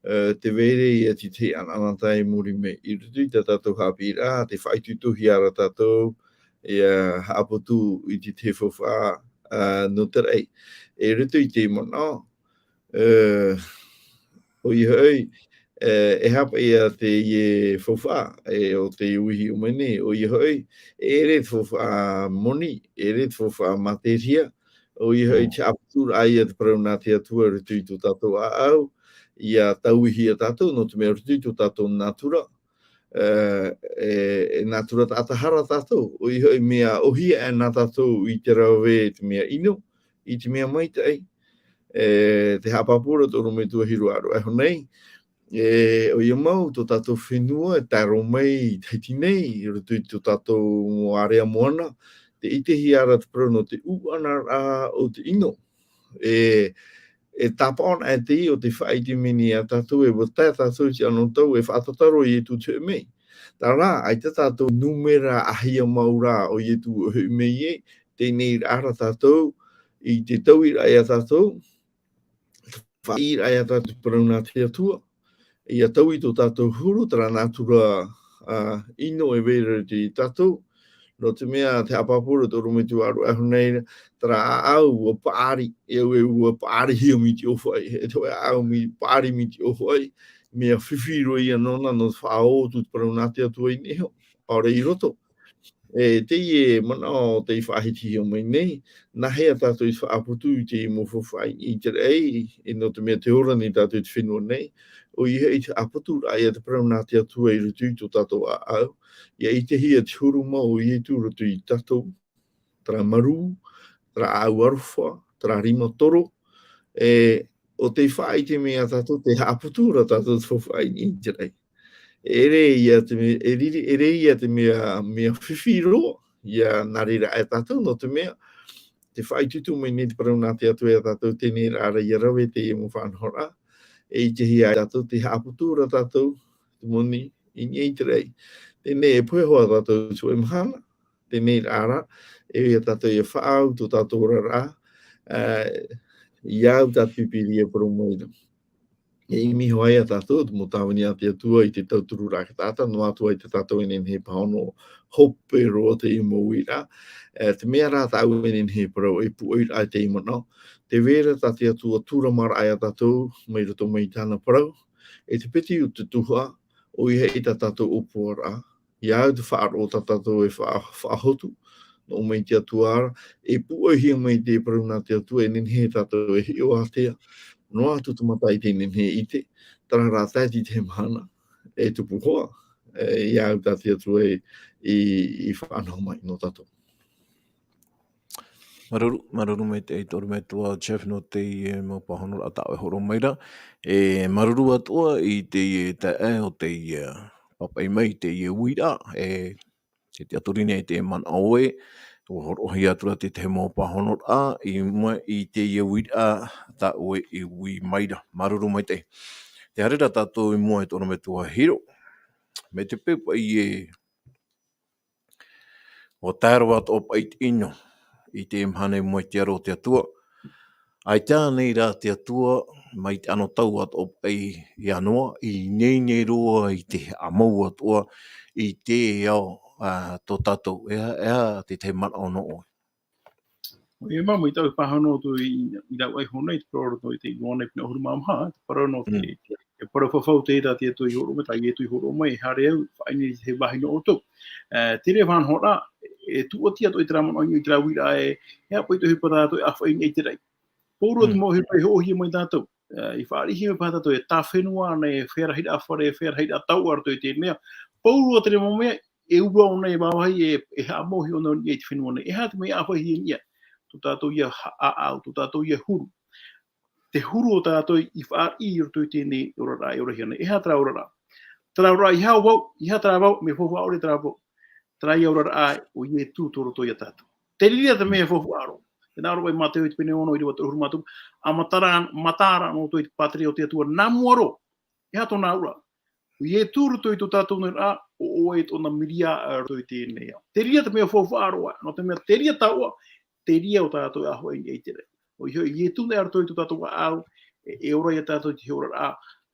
e, tē vai ra ia te, te ʻanaʻanatae i muri mai. I roto i tā tātou haʻapiʻiraʻa, tē faʻaitoitohia ra tātou, ʻia haʻaputu i te, te faufaʻa, a, nō te raʻi. I roto i te manaʻo, e, ʻoia hoʻi, e, e haʻapaʻo ia teie faufaʻa, e, o te uiuiʻi mai nei, ʻoia hoʻi, e ʻere te faufaʻa moni, e ʻere te faufaʻa materia, ʻoia hoʻi te haʻaputuraʻa ia te parau nā te Atua i roto i tō tātou ʻāʻau, ʻia tauihia tātou, nō te mea i roto i tō tātou nātura, e, e, e nātura taʻata hara tātou, ʻoia hoʻi mea ʻōhie aʻe nā tātou i te rave i te mea ʻino, i te mea maitaʻi, e, tē haʻapāpū ra tō ʻorometua Hiro ʻāreʻa iho nei, e, ʻoia mau, tō tātou fenua, e tae roa mai i Tahiti nei, i roto i tō tātou area moana, tē ʻitehia ra te parau nō te ʻūʻanaraʻa o te ʻino. E, e tāpaʻo ana e teie ʻo tē faʻaʻite mai nei ia tātou, e ʻua tae tātou i te anotau, e faʻatataro ʻo Ietu te hoʻi mai. Terā rā, ʻaita tātou nūmera ʻāhia mau ra ʻo Ietu e hoʻi mai ai, teie nei rā tātou, i te tauiraʻa ia tātou, faʻaʻiteraʻa ia tātou te parau nā te Atua, ʻia taui tō tātou huru, terā nātura, a, ʻino e vai ra ia tātou, nō te mea tē haʻapāpū ra tō ʻorometua ʻāreʻa iho nei, terā ʻāʻau ʻua paʻari, e au e ʻua paʻarihia mai te ʻōfaʻi, e te hōʻē ʻāʻau mai, paʻari mai te ʻōfaʻi, mea fifi roa ia nōna, nō te faʻaō atu te parau nā te Atua i niʻa iho, ʻaore i roto. E teie manaʻo tei faʻahitihia mai nei, nāhea tātou i faʻaputu i te mau faufaʻa i te raʻi, e nō te mea tē ora nei tātou i te fenua nei, ʻo ia i te faʻaputu raʻa ia te parau nā te Atua i roto i tō tātou ʻāʻau, ia ʻitehia te huru mau o Ietu i roto i tātou, terā marū, terā ʻāʻau aroha, terā rima toro, e, ʻo tei faʻaʻite mai ia tātou, tē haʻaputu ra tātou te faufaʻa i te raʻi. E ʻere ia te mea, e riri, e ʻere ia te mea, mea fifi roa, ia nā reira aʻe tātou, nō te mea, tē faʻaitoito mai nei te parau nā te Atua ia tātou, teie nei rā ia rave teie mau faʻanahoraʻa, e ʻitehia e tātou, tē haʻaputu ra tātou, te moni, i niʻa i te raʻi. Teie nei e pohe hoʻi tātou i te hōʻē mahana, teie nei rā, e ʻo ia tātou ia faʻaau tō tātou oraraʻa, ā, ia au tā te Pīpīria e parau mai ra. E ʻimi hoʻi ia tātou, te mau tāvini a te Atua i te tauturu rā ka taʻata, noa atu ai tā tātou e nehenehe e pāhono hope roa teie mau uiraʻa. E, te mea rā tāʻu e nehenehe e parau, e pūʻoiraʻa teie manaʻo. Tē vai ra tā te Atua tūramaraʻa ia tātou, mai roto mai i tāna parau, e te piti o te tuhaʻa, ʻoia hoʻi tā tātou ʻōpuaraʻa, ia au te faʻaroʻo tā tātou e faʻa-, faʻahotu, nō mai te Atua ra, e pūʻohia mai te parau nā te Atua, e nehenehe tātou e hiʻo ātea, noa atu te mata i te nehenehe e ʻite, terā rā tae i te mahana, e tupu hoʻi, e, ia au tā te Atua e, i, i faʻanaho mai nō tātou. Māuruuru, māuruuru maitaʻi e te ʻorometua Jeff nō teie mau pāhonoraʻa tā ʻoe e hōroʻa mai ra. E māuruuru atoʻa i teie taeaʻe o teie, ā, pāpaʻi mai i teie uiraʻa, e, te tiʻaturi nei i te manaʻo ē, ʻua hōroʻahia atu ra te tahi mau pāhonoraʻa, i mua i teie uiraʻa tā ʻoe i ui mai ra. Māuruuru maitaʻi. Tē haere ra tātou i mua i te ʻorometua Hiro. Mai te peu paʻi ē, ʻua tae roa atoʻa paʻi te ʻino i te mahana i mua i te aro o te Atua. ʻAita ānei rā te Atua, mai te anotau atoʻa paʻi ia Noa, i ineine roa i te haʻamau atoʻa i te ao, ā, tō tātou, e aha, e aha te tahi manaʻo nō ʻoe? ʻOia mau, mai tāʻu pāhono atu i, i rāveʻa iho nei, te parau roto i te Ioane pene ʻahuru mā maha, te parau nō te, Mm. te, te parau fafau te, tā te Atua i hōroʻa mai, tā Ietu i hōroʻa mai, e haere au, faʻaineine i te vāhi nō ʻoutou. Ā, te reira faʻanahoraʻa, e tuʻati atoʻa i terā manaʻo i terā uiraʻa ē, e aha paʻi te ʻohipa tātou e ʻāfaʻi i te raʻi. Pauroa te Mm. mau ʻohipa e hoʻohia mai tātou. Ā, i fāriʻihia mai paha tātou, e tā fenua ānei, e fea rahiraʻa fare, e fea rahiraʻa tauʻa roto i teie nei. Pauroa terā mau mea, e ura ʻōna, e māvahi, e, e haʻamauhia ʻōna i te fenua nei. E aha te mea e ʻāfaʻi i niʻa? Tō tātou ia ha-, ʻāʻau, tō tātou ia huru. Te huru o tātou i fāriʻi i roto i teie nei oraraʻa e orahia nei. E aha terā oraraʻa? Terā oraraʻa, ʻeiaha vau, ʻeiaha terā vau, mea faufaʻa ʻore terā vau. Terā ia oraraʻa ʻo Ietu tō roto ia tātou. Te reira te mea faufaʻa roa. Tē nā ʻō ra paʻi Māteo i te pene ono, ʻīrava toru ʻahuru mā toru, ʻa matara, matara noa atu i te pātireia o te Atua nā mua roa. E aha tōna auraʻa? ʻO Ietu roto i tō tātou nei ra, ʻo ʻoe tōna miriā roto i teie nei ao. Te reira te mea faufaʻa roa, nō te mea te reira taoʻa, te reira ʻo tātou e ʻāfaʻi i te raʻi. ʻOia hoʻi, Ietu nei roto i tō tātou ʻāʻau, e, e ora ia tātou i te oraraʻa,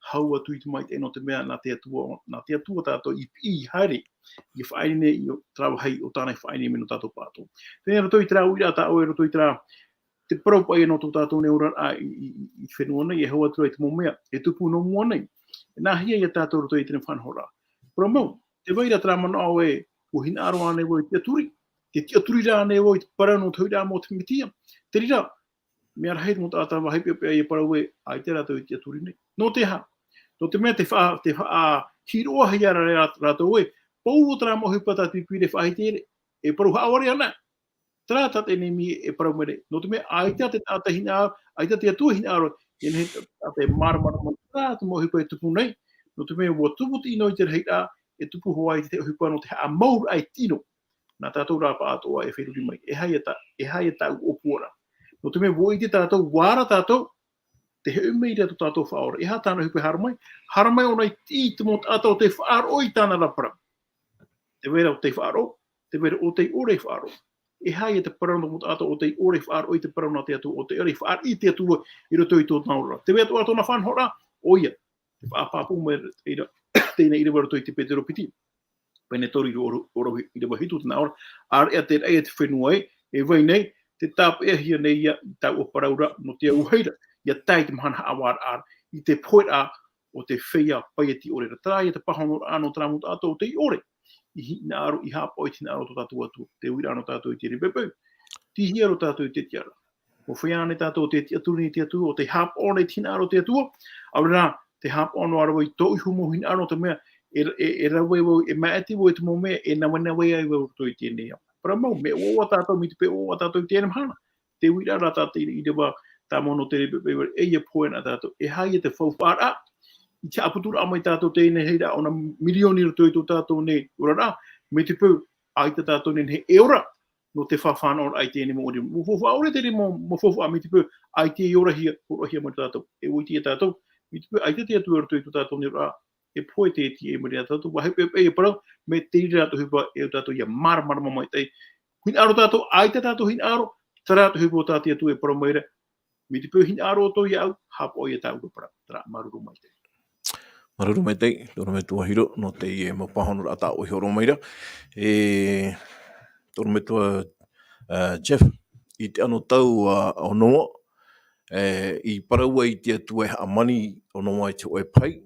hau atu i te maitaʻi, nō te mea nā te Atua, nā te Atua tātou i piʻi, i haere, i faʻaineine i terā vāhi ʻo tāna i faʻaineine mai nō tātou pāʻatoʻa. Teie nei roto i terā uiraʻa tā ʻoe, roto i terā, te parau paʻi nō tō tātou nei oraraʻa i, i, i, i te fenua nei, e hau atu ra i te mau mea e tupu nō mua nei. E nāhea ia tātou roto i teie faʻanahoraʻa? Parau mau, tē vai ra terā manaʻo ē, ʻua hinaʻaro ānei vau i te tiʻaturi, tē tiʻaturi ra ānei vau i te parau nō te huiraʻatira o te Mesia? Te reira, mea rahi te mau taʻata vāhi peʻapeʻa ia parau ē, ʻaita rātou i tiʻaturi nei. Nō te aha? Nō te mea tē faʻa-, tē faʻahiroʻahia ra rā-, rātou ē, pauroa terā mau ʻohipa tā te Pīpīria e faʻaʻite ra, e parau haʻavare ana. Terā tā te ʻenemi e parau mai nei. Nō te mea, ʻaita te taʻata hinaʻaro, ʻaita te Atua hinaʻaro, e nehenehe te taʻata e māramarama, terā te mau ʻohipa e tupu nei. Nō te mea, ʻua tupu te ʻino i te rahiraʻa, e tupu hoʻi te ʻohipa nō te haʻamauraʻa i te ʻino. Nā tātou rā pāʻatoʻa e feruri mai. E aha ia tā-, e aha ia tāʻu ʻōpuaraʻa? Nō te mea, ʻua ʻite tātou, ʻua ara tātou, tē hoʻi mai ra tō tātou Faʻaora. E aha tāna ʻohipa e haere mai? Haere mai ʻōna i te, i te mau taʻata ʻo tei faʻaroʻo i tāna ra parau. Tē vai ra ʻo tei faʻaroʻo, tē vai ra ʻo tei ʻore i faʻaroʻo. E aha ia te parau nō te mau taʻata ʻo tei ʻore i faʻaroʻo i te parau nā te Atua, ʻo tei ʻore i faʻariʻi i te Atua i roto i tōna oraraʻa? Tē vai atoʻa ra tōna faʻanahoraʻa, ʻoia. Te faʻapāpū mai ra, teie nei ʻīrava roto i te Petero piti. Pene toru ʻīrava, ʻīrava hitu tē nā ʻō ra, ʻāreʻa te raʻi a te fenua ē, e vai nei, tē tāpeʻahia nei ia i taua parau ra, nō te auahi ra, ʻia tae i te mahana haʻavāraʻa ra, i te poheraʻa o te feiā paieti ʻore ra. Terā ia te pāhonoraʻa nō terā mau taʻata ʻo tei ʻore. i hinaʻaro, i haʻapaʻo i te hinaʻaro o tō tātou Atua. Te uiraʻa nō tātou i teie nei poʻipoʻi, tīhia roa tātou i te tiʻaraʻa. ʻUa feiā ānei tātou ʻo tē tiʻaturi nei te Atua, ʻo tē haʻapaʻo nei i te hinaʻaro o te Atua, ʻaore rā, tē haʻapaʻo noa ra vau i tō iho mau hinaʻaro, nō te mea, e, e, e rave vau, e māʻiti vau i te mau mea, e navenaveʻa ai vau i roto i teie nei ao. Parau mau, mea ʻoaʻoa tātou, mai te peu ʻoaʻoa tātou i teie mahana. Te uiraʻa rā tā te ʻīrava, tāmau nō teie nei poʻipoʻi, e ʻia pohe na tātou, e aha ia te faufaʻaraʻa, i te haʻaputuraʻa mai tātou teie nei, hei rā, ʻona mirioni i roto i tō tātou nei oraraʻa, mai te peu, ʻaita tātou nei, e ora, nō te fāfānaʻoraʻa i teie nei mau ʻōrima. Mau faufaʻa ʻore teie nei mau, mau faufaʻa mai te peu, ʻaita e orahia, hōroʻahia mai tātou. E ʻua ʻite ia tātou, mai te peu, ʻaita te Atua i roto i tō tātou nei oraraʻa, e pohe te tīaʻi mai ra tātou, ʻua hepohepo e parau, mai te reira atoʻa ʻohipa, e au tātou ʻia māramarama maitaʻi. Hinaʻaro tātou, ʻaita tātou hinaʻaro, terā atoʻa ʻohipa tā te Atua e parau mai ra, mai te peu hinaʻaro ʻoutou iāʻu, haʻapaʻo ia tāʻu parau, terā, māuruuru maitaʻi. Māuruuru maitaʻi, tō ʻorometua Hiro, nō teie mau pāhonoraʻa tā ʻoe i hōroʻa mai ra. E, tō ʻorometua, ā, Jeff, i te anotau, ā, o Noa, e, i parau ai te Atua e hāmani ʻo Noa i te hōʻē pahi,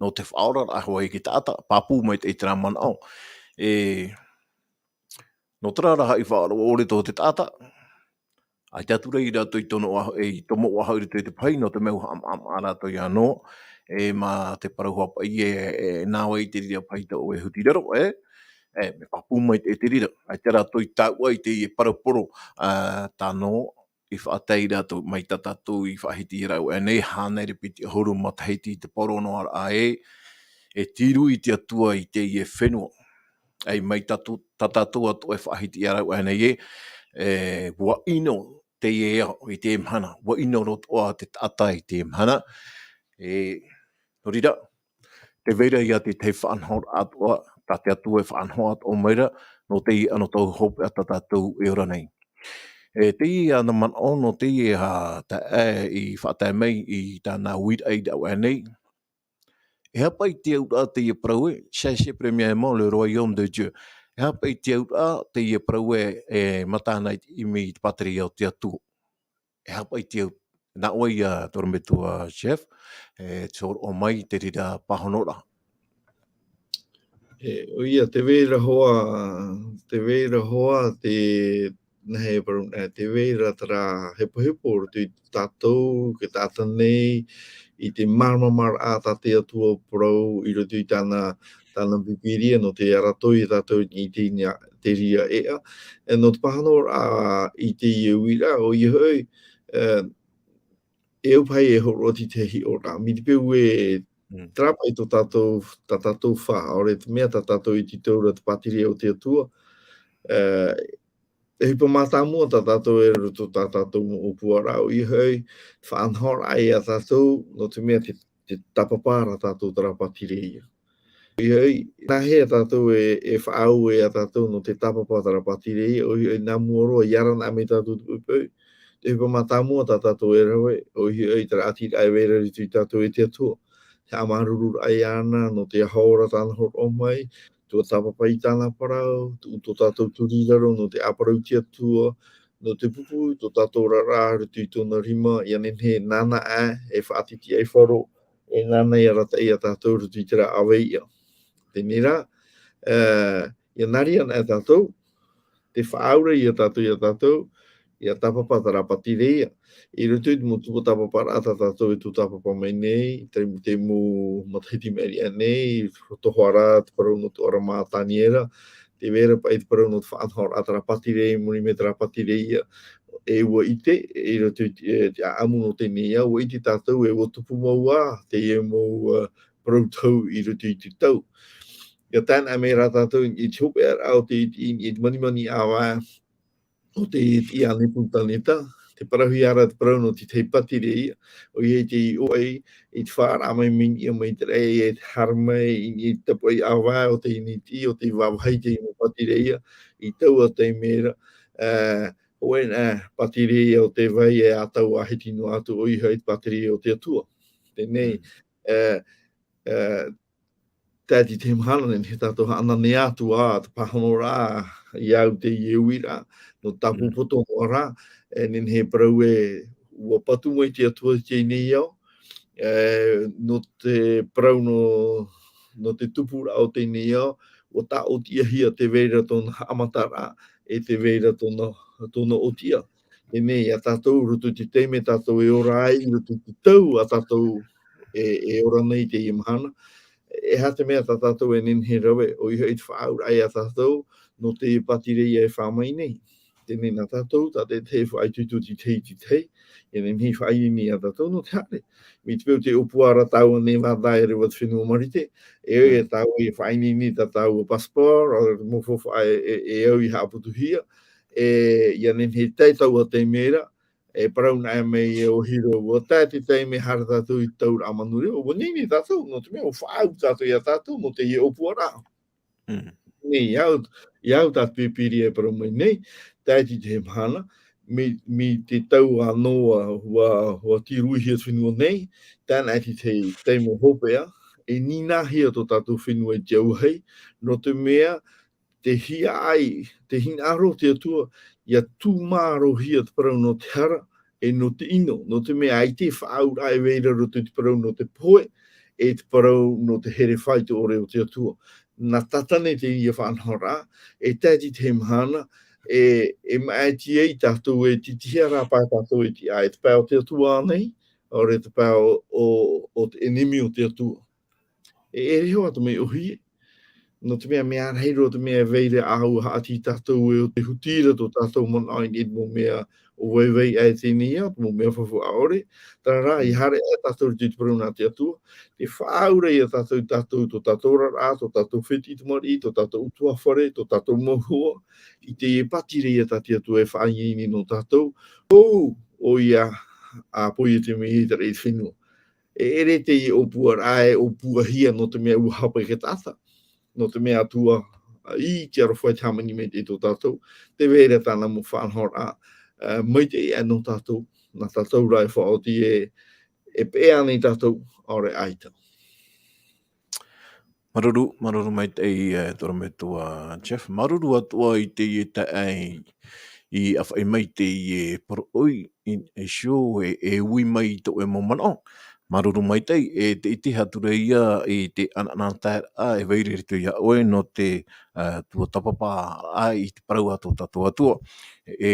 nō te faʻaoraraʻa hoʻi i te taʻata, pāpū maitaʻi terā manaʻo. E, nō terā rā haʻi faʻaroʻo ʻore tō te taʻata, ʻaita atu ra ia rātou i tomo ʻoahu, e, i tomo ʻoahu i roto i te pahi, nō te mea ʻua haʻamaʻamaʻa rātou iā Noa, e, mā te parau hoʻi paʻi e, e, nā vai te reira pahi tō ʻoe huti raro, e? E, mea pāpū maitaʻi te reira, ʻaita rātou i tae atu i teie parau poro, ā, tā Noa, i faʻatae rātou mai tā tātou i faʻahiti i rāveʻa nei, hānere piti ʻahuru matahiti i te parau noa ra ē, e tīrū i te Atua i teie fenua. ʻAi mai tātou, tā tātou atoʻa e faʻahiti i rāveʻa nei ē, e, ʻua ʻino teie ao i te mahana, ʻua ʻino roa atoʻa te taʻata i te mahana, e, nō reira, tē vai ra ia te tahi faʻanahoraʻa atoʻa, tā te Atua e faʻanaho atoʻa mai ra, nō teie anotau hopeʻa tā tātou e ora nei. E, teie ana manaʻo nō teie, ā, taeaʻe i faʻatae mai i tāna uiraʻa i rāveʻa nei. E aha paʻi te auraʻa teie parau ē, cherchez premièrement le royaume de Dieu. E aha paʻi te auraʻa teie parau ē, e, mata na i te ʻimi i te pātireia o te Atua. E aha paʻi te au-, nā ʻoe ia tō ʻorometua Jeff, e, te hōroʻa mai te reira pāhonoraʻa. E, ʻoia, tē vai ra hoʻi, tē vai ra hoʻi te, nā hea e parau, e, tē vai ra terā hepohepo i roto ia tātou, te taʻata nei, i te māramarama tā te Atua parau i roto i tāna, tāna Pīpīria, nō te arataʻi ia tātou i te, te reira ʻēʻa. E, nō te pāhonoraʻa i teie uiraʻa, ʻoia hoʻi, e, e au paʻi e hōroʻa i te hiʻoraʻa. Mai te peu ē, Mm. terā paʻi tō tātou, tā tātou fā, ʻaore te mea tā tātou e tītau ra te pātireia o te Atua, e, e ʻohipa mātāmua tā tātou e riro i tā tātou mau ʻōpuaraʻa, ʻoia hoʻi, faʻanahoraʻa ia tātou, nō te mea te, te tāpapa ra tātou terā pātireia. ʻOia hoʻi, nā hea tātou e, e faʻaue ia tātou nō te tāpapa terā pātireia, ʻoia hoʻi, nā mua roa, ʻia ara na mai tātou te poʻipoʻi, te ʻohipa mātāmua tā tātou e rave, ʻoia hoʻi, terā ʻātiraʻa e vai ra i roto ia tātou e te Atua. Te haʻamāuruururaʻa iāna, nō te aho ra tāna hōroʻa mai, ʻua tāpapa i tāna parau, tō, tō tātou turiraro, nō te ʻāparau i te Atua, nō te pupu, tō tātou oraraʻa i roto i tōna rima, ʻia nehenehe nāna ā, e faʻatītīʻaifaro, e nāna e arataʻi ia tātou i roto i terā ʻāvaʻe. Teie rā, e, ʻia nā reira anaʻe tātou, tē faʻaauraʻa ia tātou, ia tātou, ʻia tāpapa terā pātireia. I roto i te mau tupu tāpaparaʻa tā tātou e tū tāpapa mai nei, te, te mau matahiti i maʻiri aʻe nei, tohu ra te parau nō te ʻōrama a Taniera, tē vai ra paʻi te parau nō te faʻanahoraʻa terā pātireia, i muri mai terā pātireia, e ʻua ʻite, i roto i te, e, te ʻāʻamu nō teie nei ao, ʻua ʻite tātou, e ʻua tupu mau ā, teie mau, e, parau tau i roto i te tau. ʻIa tae anaʻe mai rā tātou i te hopeʻaraʻa o te, i te, i te manimani ʻāvaʻe, o te, i te, i a Nepukaneta, tē parauhia ra te parau nō te tahi pātireia, ʻoia i te ʻō ʻai, i te faʻaara mai mai niʻa mai te raʻi, i te haere mai, i, i te tapuaʻi ʻāvaʻe, o te initi, o te vāvāhi te mau pātireia, i taua taime ra, e, hōʻē, e, pātireia o te vai, e ʻatau ā hiti noa atu, ʻoia hoʻi te pātireia o te Atua. Teie nei, Mm. e, e, tae atu i te mahana nei, nehenehe tātou e haʻananea atu ā, te pāhonoraʻa, i au teie uiraʻa, nō tāpū Mm. poto noa ra, e, nehenehe e parau ē, ʻua patu mai te Atua i teie nei ao, e, nō te parau nō, nō te tupuraʻa o teie nei ao, ʻua tāʻotiʻahia te vai ra tōna haʻamataraʻa, e te vai ra tōna, tōna ʻotiʻa. Teie nei, ia tātou, roto i te taime tātou e ora ai, roto i te tau a tātou e, e ora nei i teie mahana, e aha te mea tā tātou e nehenehe e rave, ʻoia hoʻi te faʻaauraʻa ia tātou, nō te pātireia e fā mai nei. Teie nei nā tātou, tā te tahi e faʻaitoito i te tahi, i te tahi, e nehenehe e faʻaineine ia tātou nō te haere. Mai te peu te ʻōpua ra tāua nei, vā, e reva te fenua Marite, e au ia tāua e faʻaineine tā tāua passport, ʻaore mau faufaʻa e, e, e au i haʻaputuhia, e, ia nehenehe e tae taua taime ra, e parau anaʻe mai e ʻo Hiro, ʻua tae te taime e haere tātou i te tauraʻa manureva, ʻua ineine tātou, nō te mea, ʻua faʻaau tātou ia tātou, nō teie ʻōpuaraʻa. Mm. Nei, ia au, ia au tā te Pīpīria e parau mai nei, tae i te mahana, mai, mai te tau ʻa Noa, ʻua, ʻua tiruihia te fenua nei, tae noa i te tahi taime hopeʻa, e nīnāhia tō tātou fenua i te auahi, nō te mea, te hiaʻai, te hinaʻaro o te Atua, ia tūmārohia te parau nō te hara, e nō te ʻino, nō te mea ʻaita e faʻaauraʻa e vai ra roto i te parau nō te pohe, e te parau nō te here faʻaitoito o te Atua. Nā Tātane teie faʻanahoraʻa, e tae i te mahana, e, e maʻiti ai tātou e tītihia rā pae tātou e tiʻa, e te pae o te Atua ānei, ʻaore te pae o, o, o te ʻenemi o te Atua. E, e ʻere hoʻi atu mai ʻōhie. Nō te mea, mea rahi roa te mea e vai ra ʻāua haʻati ia tātou e ʻo tē huti ra tō tātou manaʻo i te mau mea ʻo vaivai aʻe i teie nei ao, te mau mea faufaʻa ʻore. Terā rā, ia haere aʻe tātou i te parau nā te Atua, tē faʻaauraʻa ia tātou, tātou, tō tātou oraraʻa, tō tātou fētiʻi tamariʻi, tō tātou ʻutuāfare, tō tātou mau hoa, i teie pātireia tā te Atua e faʻaineine nō tātou, ʻo, ʻoia, ʻa poiete mai i te raʻi fenua. E ʻere teie ʻōpuaraʻa e ʻōpuahia nō te mea ʻua hapa i te taʻata. Nō te mea Atua, ʻa, i te aroha i te hāmani maitaʻi tō tātou, tē vai ra tāna mau faʻanahoraʻa, ā, maitaʻi aʻe nō tātou, nā tātou rā e faʻaoti e, e peʻe ānei tātou, ʻaore ʻaita. Māuruuru, māuruuru maitaʻi, e, tō ʻorometua Jeff. Māuruuru atoʻa i teie taeaʻe i ʻāfaʻi mai i teie poroʻi, i, e show, e, e ui mai i tō ʻoe mau manaʻo. Māuruuru maitaʻi, e tē ʻite atu ra ïa i te anaanataeraʻa e vai ra i roto ia ʻoe nō te, ā, tuatāpaparaʻa i te parau a tō tātou Atua. E,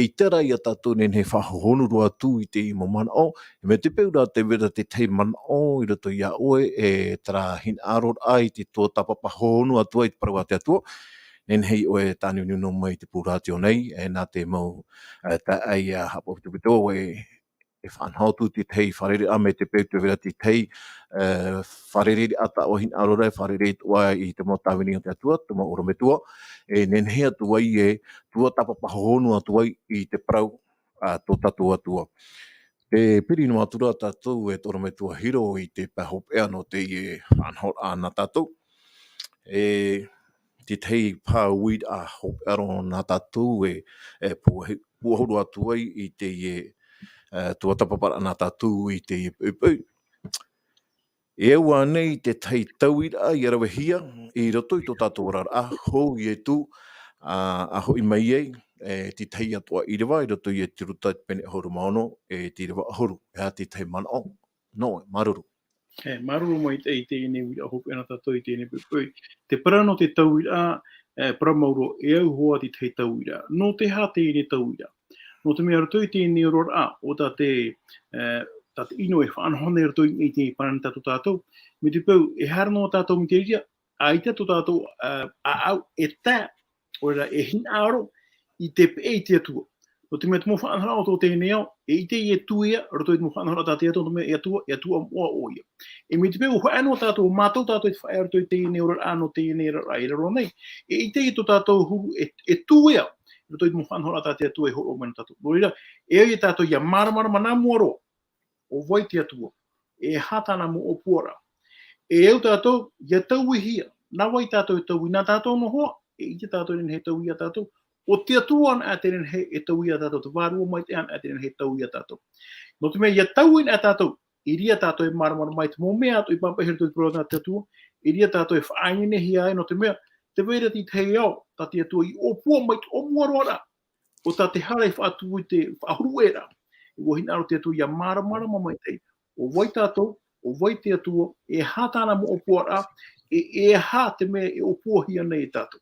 eʻita rā ia tātou e nehenehe e faʻahohonu roa atu i teie mau manaʻo, e mai te peu rā tē vai ra te tahi manaʻo i roto ia ʻoe, e terā hinaʻaroraʻa i te tuatāpapa hohonu atu ai i te parau a te Atua, e nehenehe ʻoe e tāniuniu noa mai i te pū rātio nei, e nā te mau, e, taeaʻe haʻapaʻo pito, e, e faʻanaho atu i te tahi fārereiraʻa mai te peu tē vai ra te tahi, e, fārereiraʻa taʻoʻa hinaʻaro ra, e fārerei atoʻa i te mau tāvini o te Atua, te mau ʻorometua, e nehenehe atu ai e tuatāpapa hohonu atu ai i te parau a tō tātou Atua. Tē piri noa atu ra tātou, e tō ʻorometua Hiro, i te pae hopeʻa nō teie faʻanahoraʻa nā tātou. E te tahi pae uiraʻa hopeʻa roa nā tātou e, e pūahi-, pūʻohu roa atu ai i teie, e, tuatāpaparaʻa nā tātou i teie poʻipoʻi. E au ānei te tahi tauiraʻa ia ravehia i roto i tō tātou oraraʻa, hou Ietu, ā, a hoʻi mai ai, e, te tahi atoʻa ʻīrava i roto ia te Ruta pene ʻahuru mā ono, e te ʻīrava ʻahuru, e aha te tahi manaʻo? Nō, māuruuru. E, māuruuru maitaʻi i teie nei uiraʻa hopeʻa nā tātou i teie nei poʻipoʻi. Te parau nō te tauiraʻa, e, parau mau roa, e au hoʻi te tahi tauiraʻa. Nō te aha teie nei tauiraʻa? Nō te mea roto i teie nei oraraʻa, ʻo tā te, e, tā te ʻino e faʻanaho nei roto i, i te parau nā tātou tātou, mai te peu, e haere noa tātou mai te reira, ʻaita tō tātou, e, ʻāʻau e tae, ʻaore rā e hinaʻaro i te peʻe i te Atua. Nō te mea te mau faʻanahoraʻa o tō teie nei ao, e ʻite ïa e tuea, roto i te mau faʻanahoraʻa tā te Atua, nō te mea e Atua, e Atua moʻa ʻoia. E mai te peu, ʻua haere noa tātou, mātau tātou i te faʻaea roto i teie nei oraraʻa, nō teie nei oraraʻa i raro nei, e ʻite ïa tō tātou huru, e, e tuea, roto i te mau faʻanahoraʻa tā te Atua e hōroʻa mai nō tātou. Nō reira, e au ia tātou ʻia māramarama nā mua roa, ʻo vai te Atua, e aha tāna mau ʻōpuaraʻa. E au tātou ʻia tauihia, nā vai tātou e taui, nā tātou noa hoʻi, e ʻite tātou e nehenehe e taui ia tātou, ʻo te Atua anaʻe tē nehenehe e taui ia tātou, te Vārua Maitaʻi anaʻe tē nehenehe e taui ia tātou. Nō te mea, ʻia taui anaʻe tātou, i reira tātou e māramarama i te mau mea atoʻa i pāpaʻihia i roto i te parau nā te Atua, i reira tātou e faʻaineinehia ai, nō te mea, tē vai ra te tahi ao, tā te Atua i ʻōpua mai i te ʻōmua roa ra, ʻo tā te hara i faʻatū i te faʻahuru ʻē ra. ʻUa hinaʻaro te Atua ʻia māramarama maitaʻi, ʻo vai tātou, ʻo vai te Atua, e aha tāna mau ʻōpuaraʻa, e, e aha te mea e ʻōpuahia nei e tātou.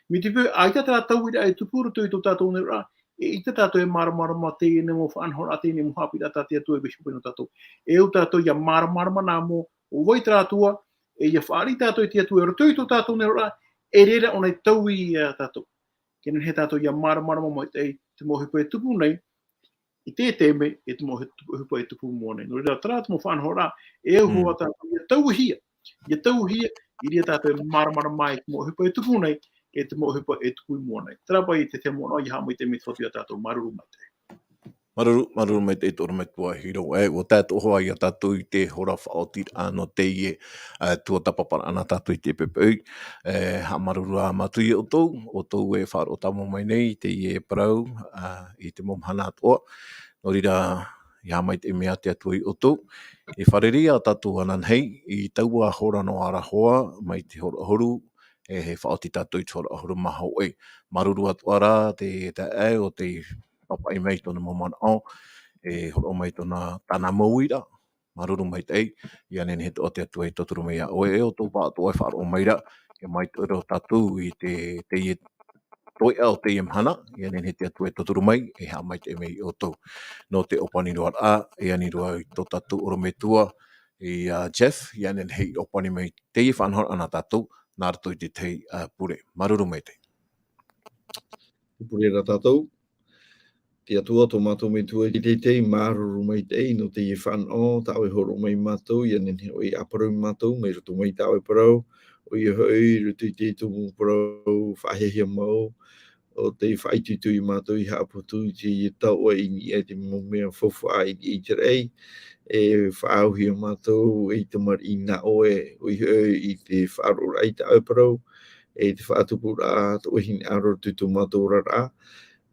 Mai te peu, ʻaita terā tauiraʻa e tupu i roto i tō tātou nei ra, e ʻaita tātou e māramarama teie nei mau faʻanahoraʻa, teie nei mau haʻapiʻiraʻa tā te Atua e vaiiho paʻi nō tātou. E au tātou ʻia māramarama nā mua, ʻo vai terā Atua, e ʻia fāriʻi tātou i te Atua i roto i tō tātou nei ra, e reira ʻōna e tauihaʻa ia tātou. Ke nehenehe tātou ʻia māramarama maitaʻi, te mau ʻohipa e tupu nei, i te taime, e te mau ʻohipa e tupu mua nei. Nō reira, terā te mau faʻanahoraʻa, e au Mm. hoʻi tātou ʻia tauihia, ʻia tauihia, i reira tātou e māramarama i te mau ʻohipa e tupu nei, e te mau ʻohipa e tupu i mua nei. Terā paʻi te tahi mau manaʻo ʻia haʻamaitaʻi mai te Fatu ia tātou, māuruuru maitaʻi. Māuruuru, māuruuru maitaʻi tō ʻorometua Hiro. E, ʻua tae atoʻa hoʻi ia tātou i te hora faʻaotiraʻa nō teie, e, tuatāpaparaʻa nā tātou i teie poʻipoʻi. E, haʻamāuruuru ā mātou ia ʻoutou, ʻoutou e faʻaroʻo tāmau mai nei i teie parau, a, i te mau mahana atoʻa. Nō reira, ʻia haʻamaitaʻi mai te Atua ia ʻoutou. E fārerei ā tātou ananahi, i taua hora noa ra hoʻi, mai te hora ʻahuru, e, e faʻaoti tātou i te hora ʻahuru mā hōʻē. Māuruuru atoʻa rā te, te taeaʻe ʻo tei pāpaʻi mai i tōna mau manaʻo, e hōroʻa mai i tōna, tāna mau uiraʻa. Māuruuru maitaʻi, ʻia nehenehe atoʻa te Atua e tauturu mai ia ʻoe, e ʻoutou atoʻa e faʻaroʻo mai ra, ʻia maitaʻi roa tātou i te, teie, toeʻa o teie mahana, ʻia nehenehe te Atua e tauturu mai, e haʻamaitaʻi mai ia ʻoutou. Nō te ʻōpani roa ra, e ani roa i tō tātou ʻorometua, ia Jeff, ʻia nehenehe e ʻōpani mai teie faʻanahoraʻa nā tātou, nā roto i te tahi, a, pure. Māuruuru maitaʻi. Te pure ra tātou. Te Atua, tō mātou Metua i te teitei, māuruuru maitaʻi nō teie fānaʻo, tā ʻoe e hōroʻa mai ia mātou, ʻia nehenehe ʻoe e parau ia mātou, mai roto mai tā ʻoe parau, ʻoia hoʻi, i roto i te tumu parau, faʻahiahia mau, ʻo tei faʻaitoito ia mātou, ʻia haʻaputu i te, i te tauʻa i niʻa i te mau mea faufaʻa i, i te raʻi, e faʻaauhia ia mātou, e i te tamariʻi nā ʻoe, ʻoia hoʻi, i te faʻaroʻoraʻa i tā ʻoe parau, e te faʻatupuraʻa tō ʻoe hinaʻaro i tō mātou oraraʻa.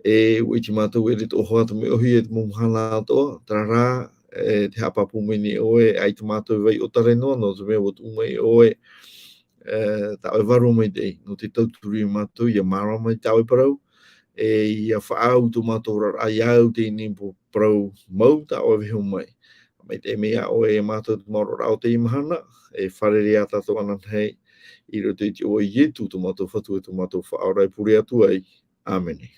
E ʻua ʻite mātou e ʻere atoʻa hoʻi te mea ʻōhie i te mau mahana atoʻa, terā rā, e te haʻapāpū mai nei ʻoe, ʻaita mātou e vai ʻōtare noa, nō te mea ʻua tuʻu mai ʻoe, e, tā ʻoe Vārua Maitaʻi, nō te tauturu ia mātou, ʻia mārama i tā ʻoe parau, e ʻia faʻaau tō mātou oraraʻa, ʻia au i teie nei parau mau, tā ʻoe e vaiiho mai. Maitaʻi mai ia ʻoe ia mātou te mau oraraʻa o teie mahana, e fārerei ā tātou ananahi, i roto i te iʻoa o Ietu, tō mātou Fatu e tō mātou Faʻaora e pure atu ai. ʻĀmene.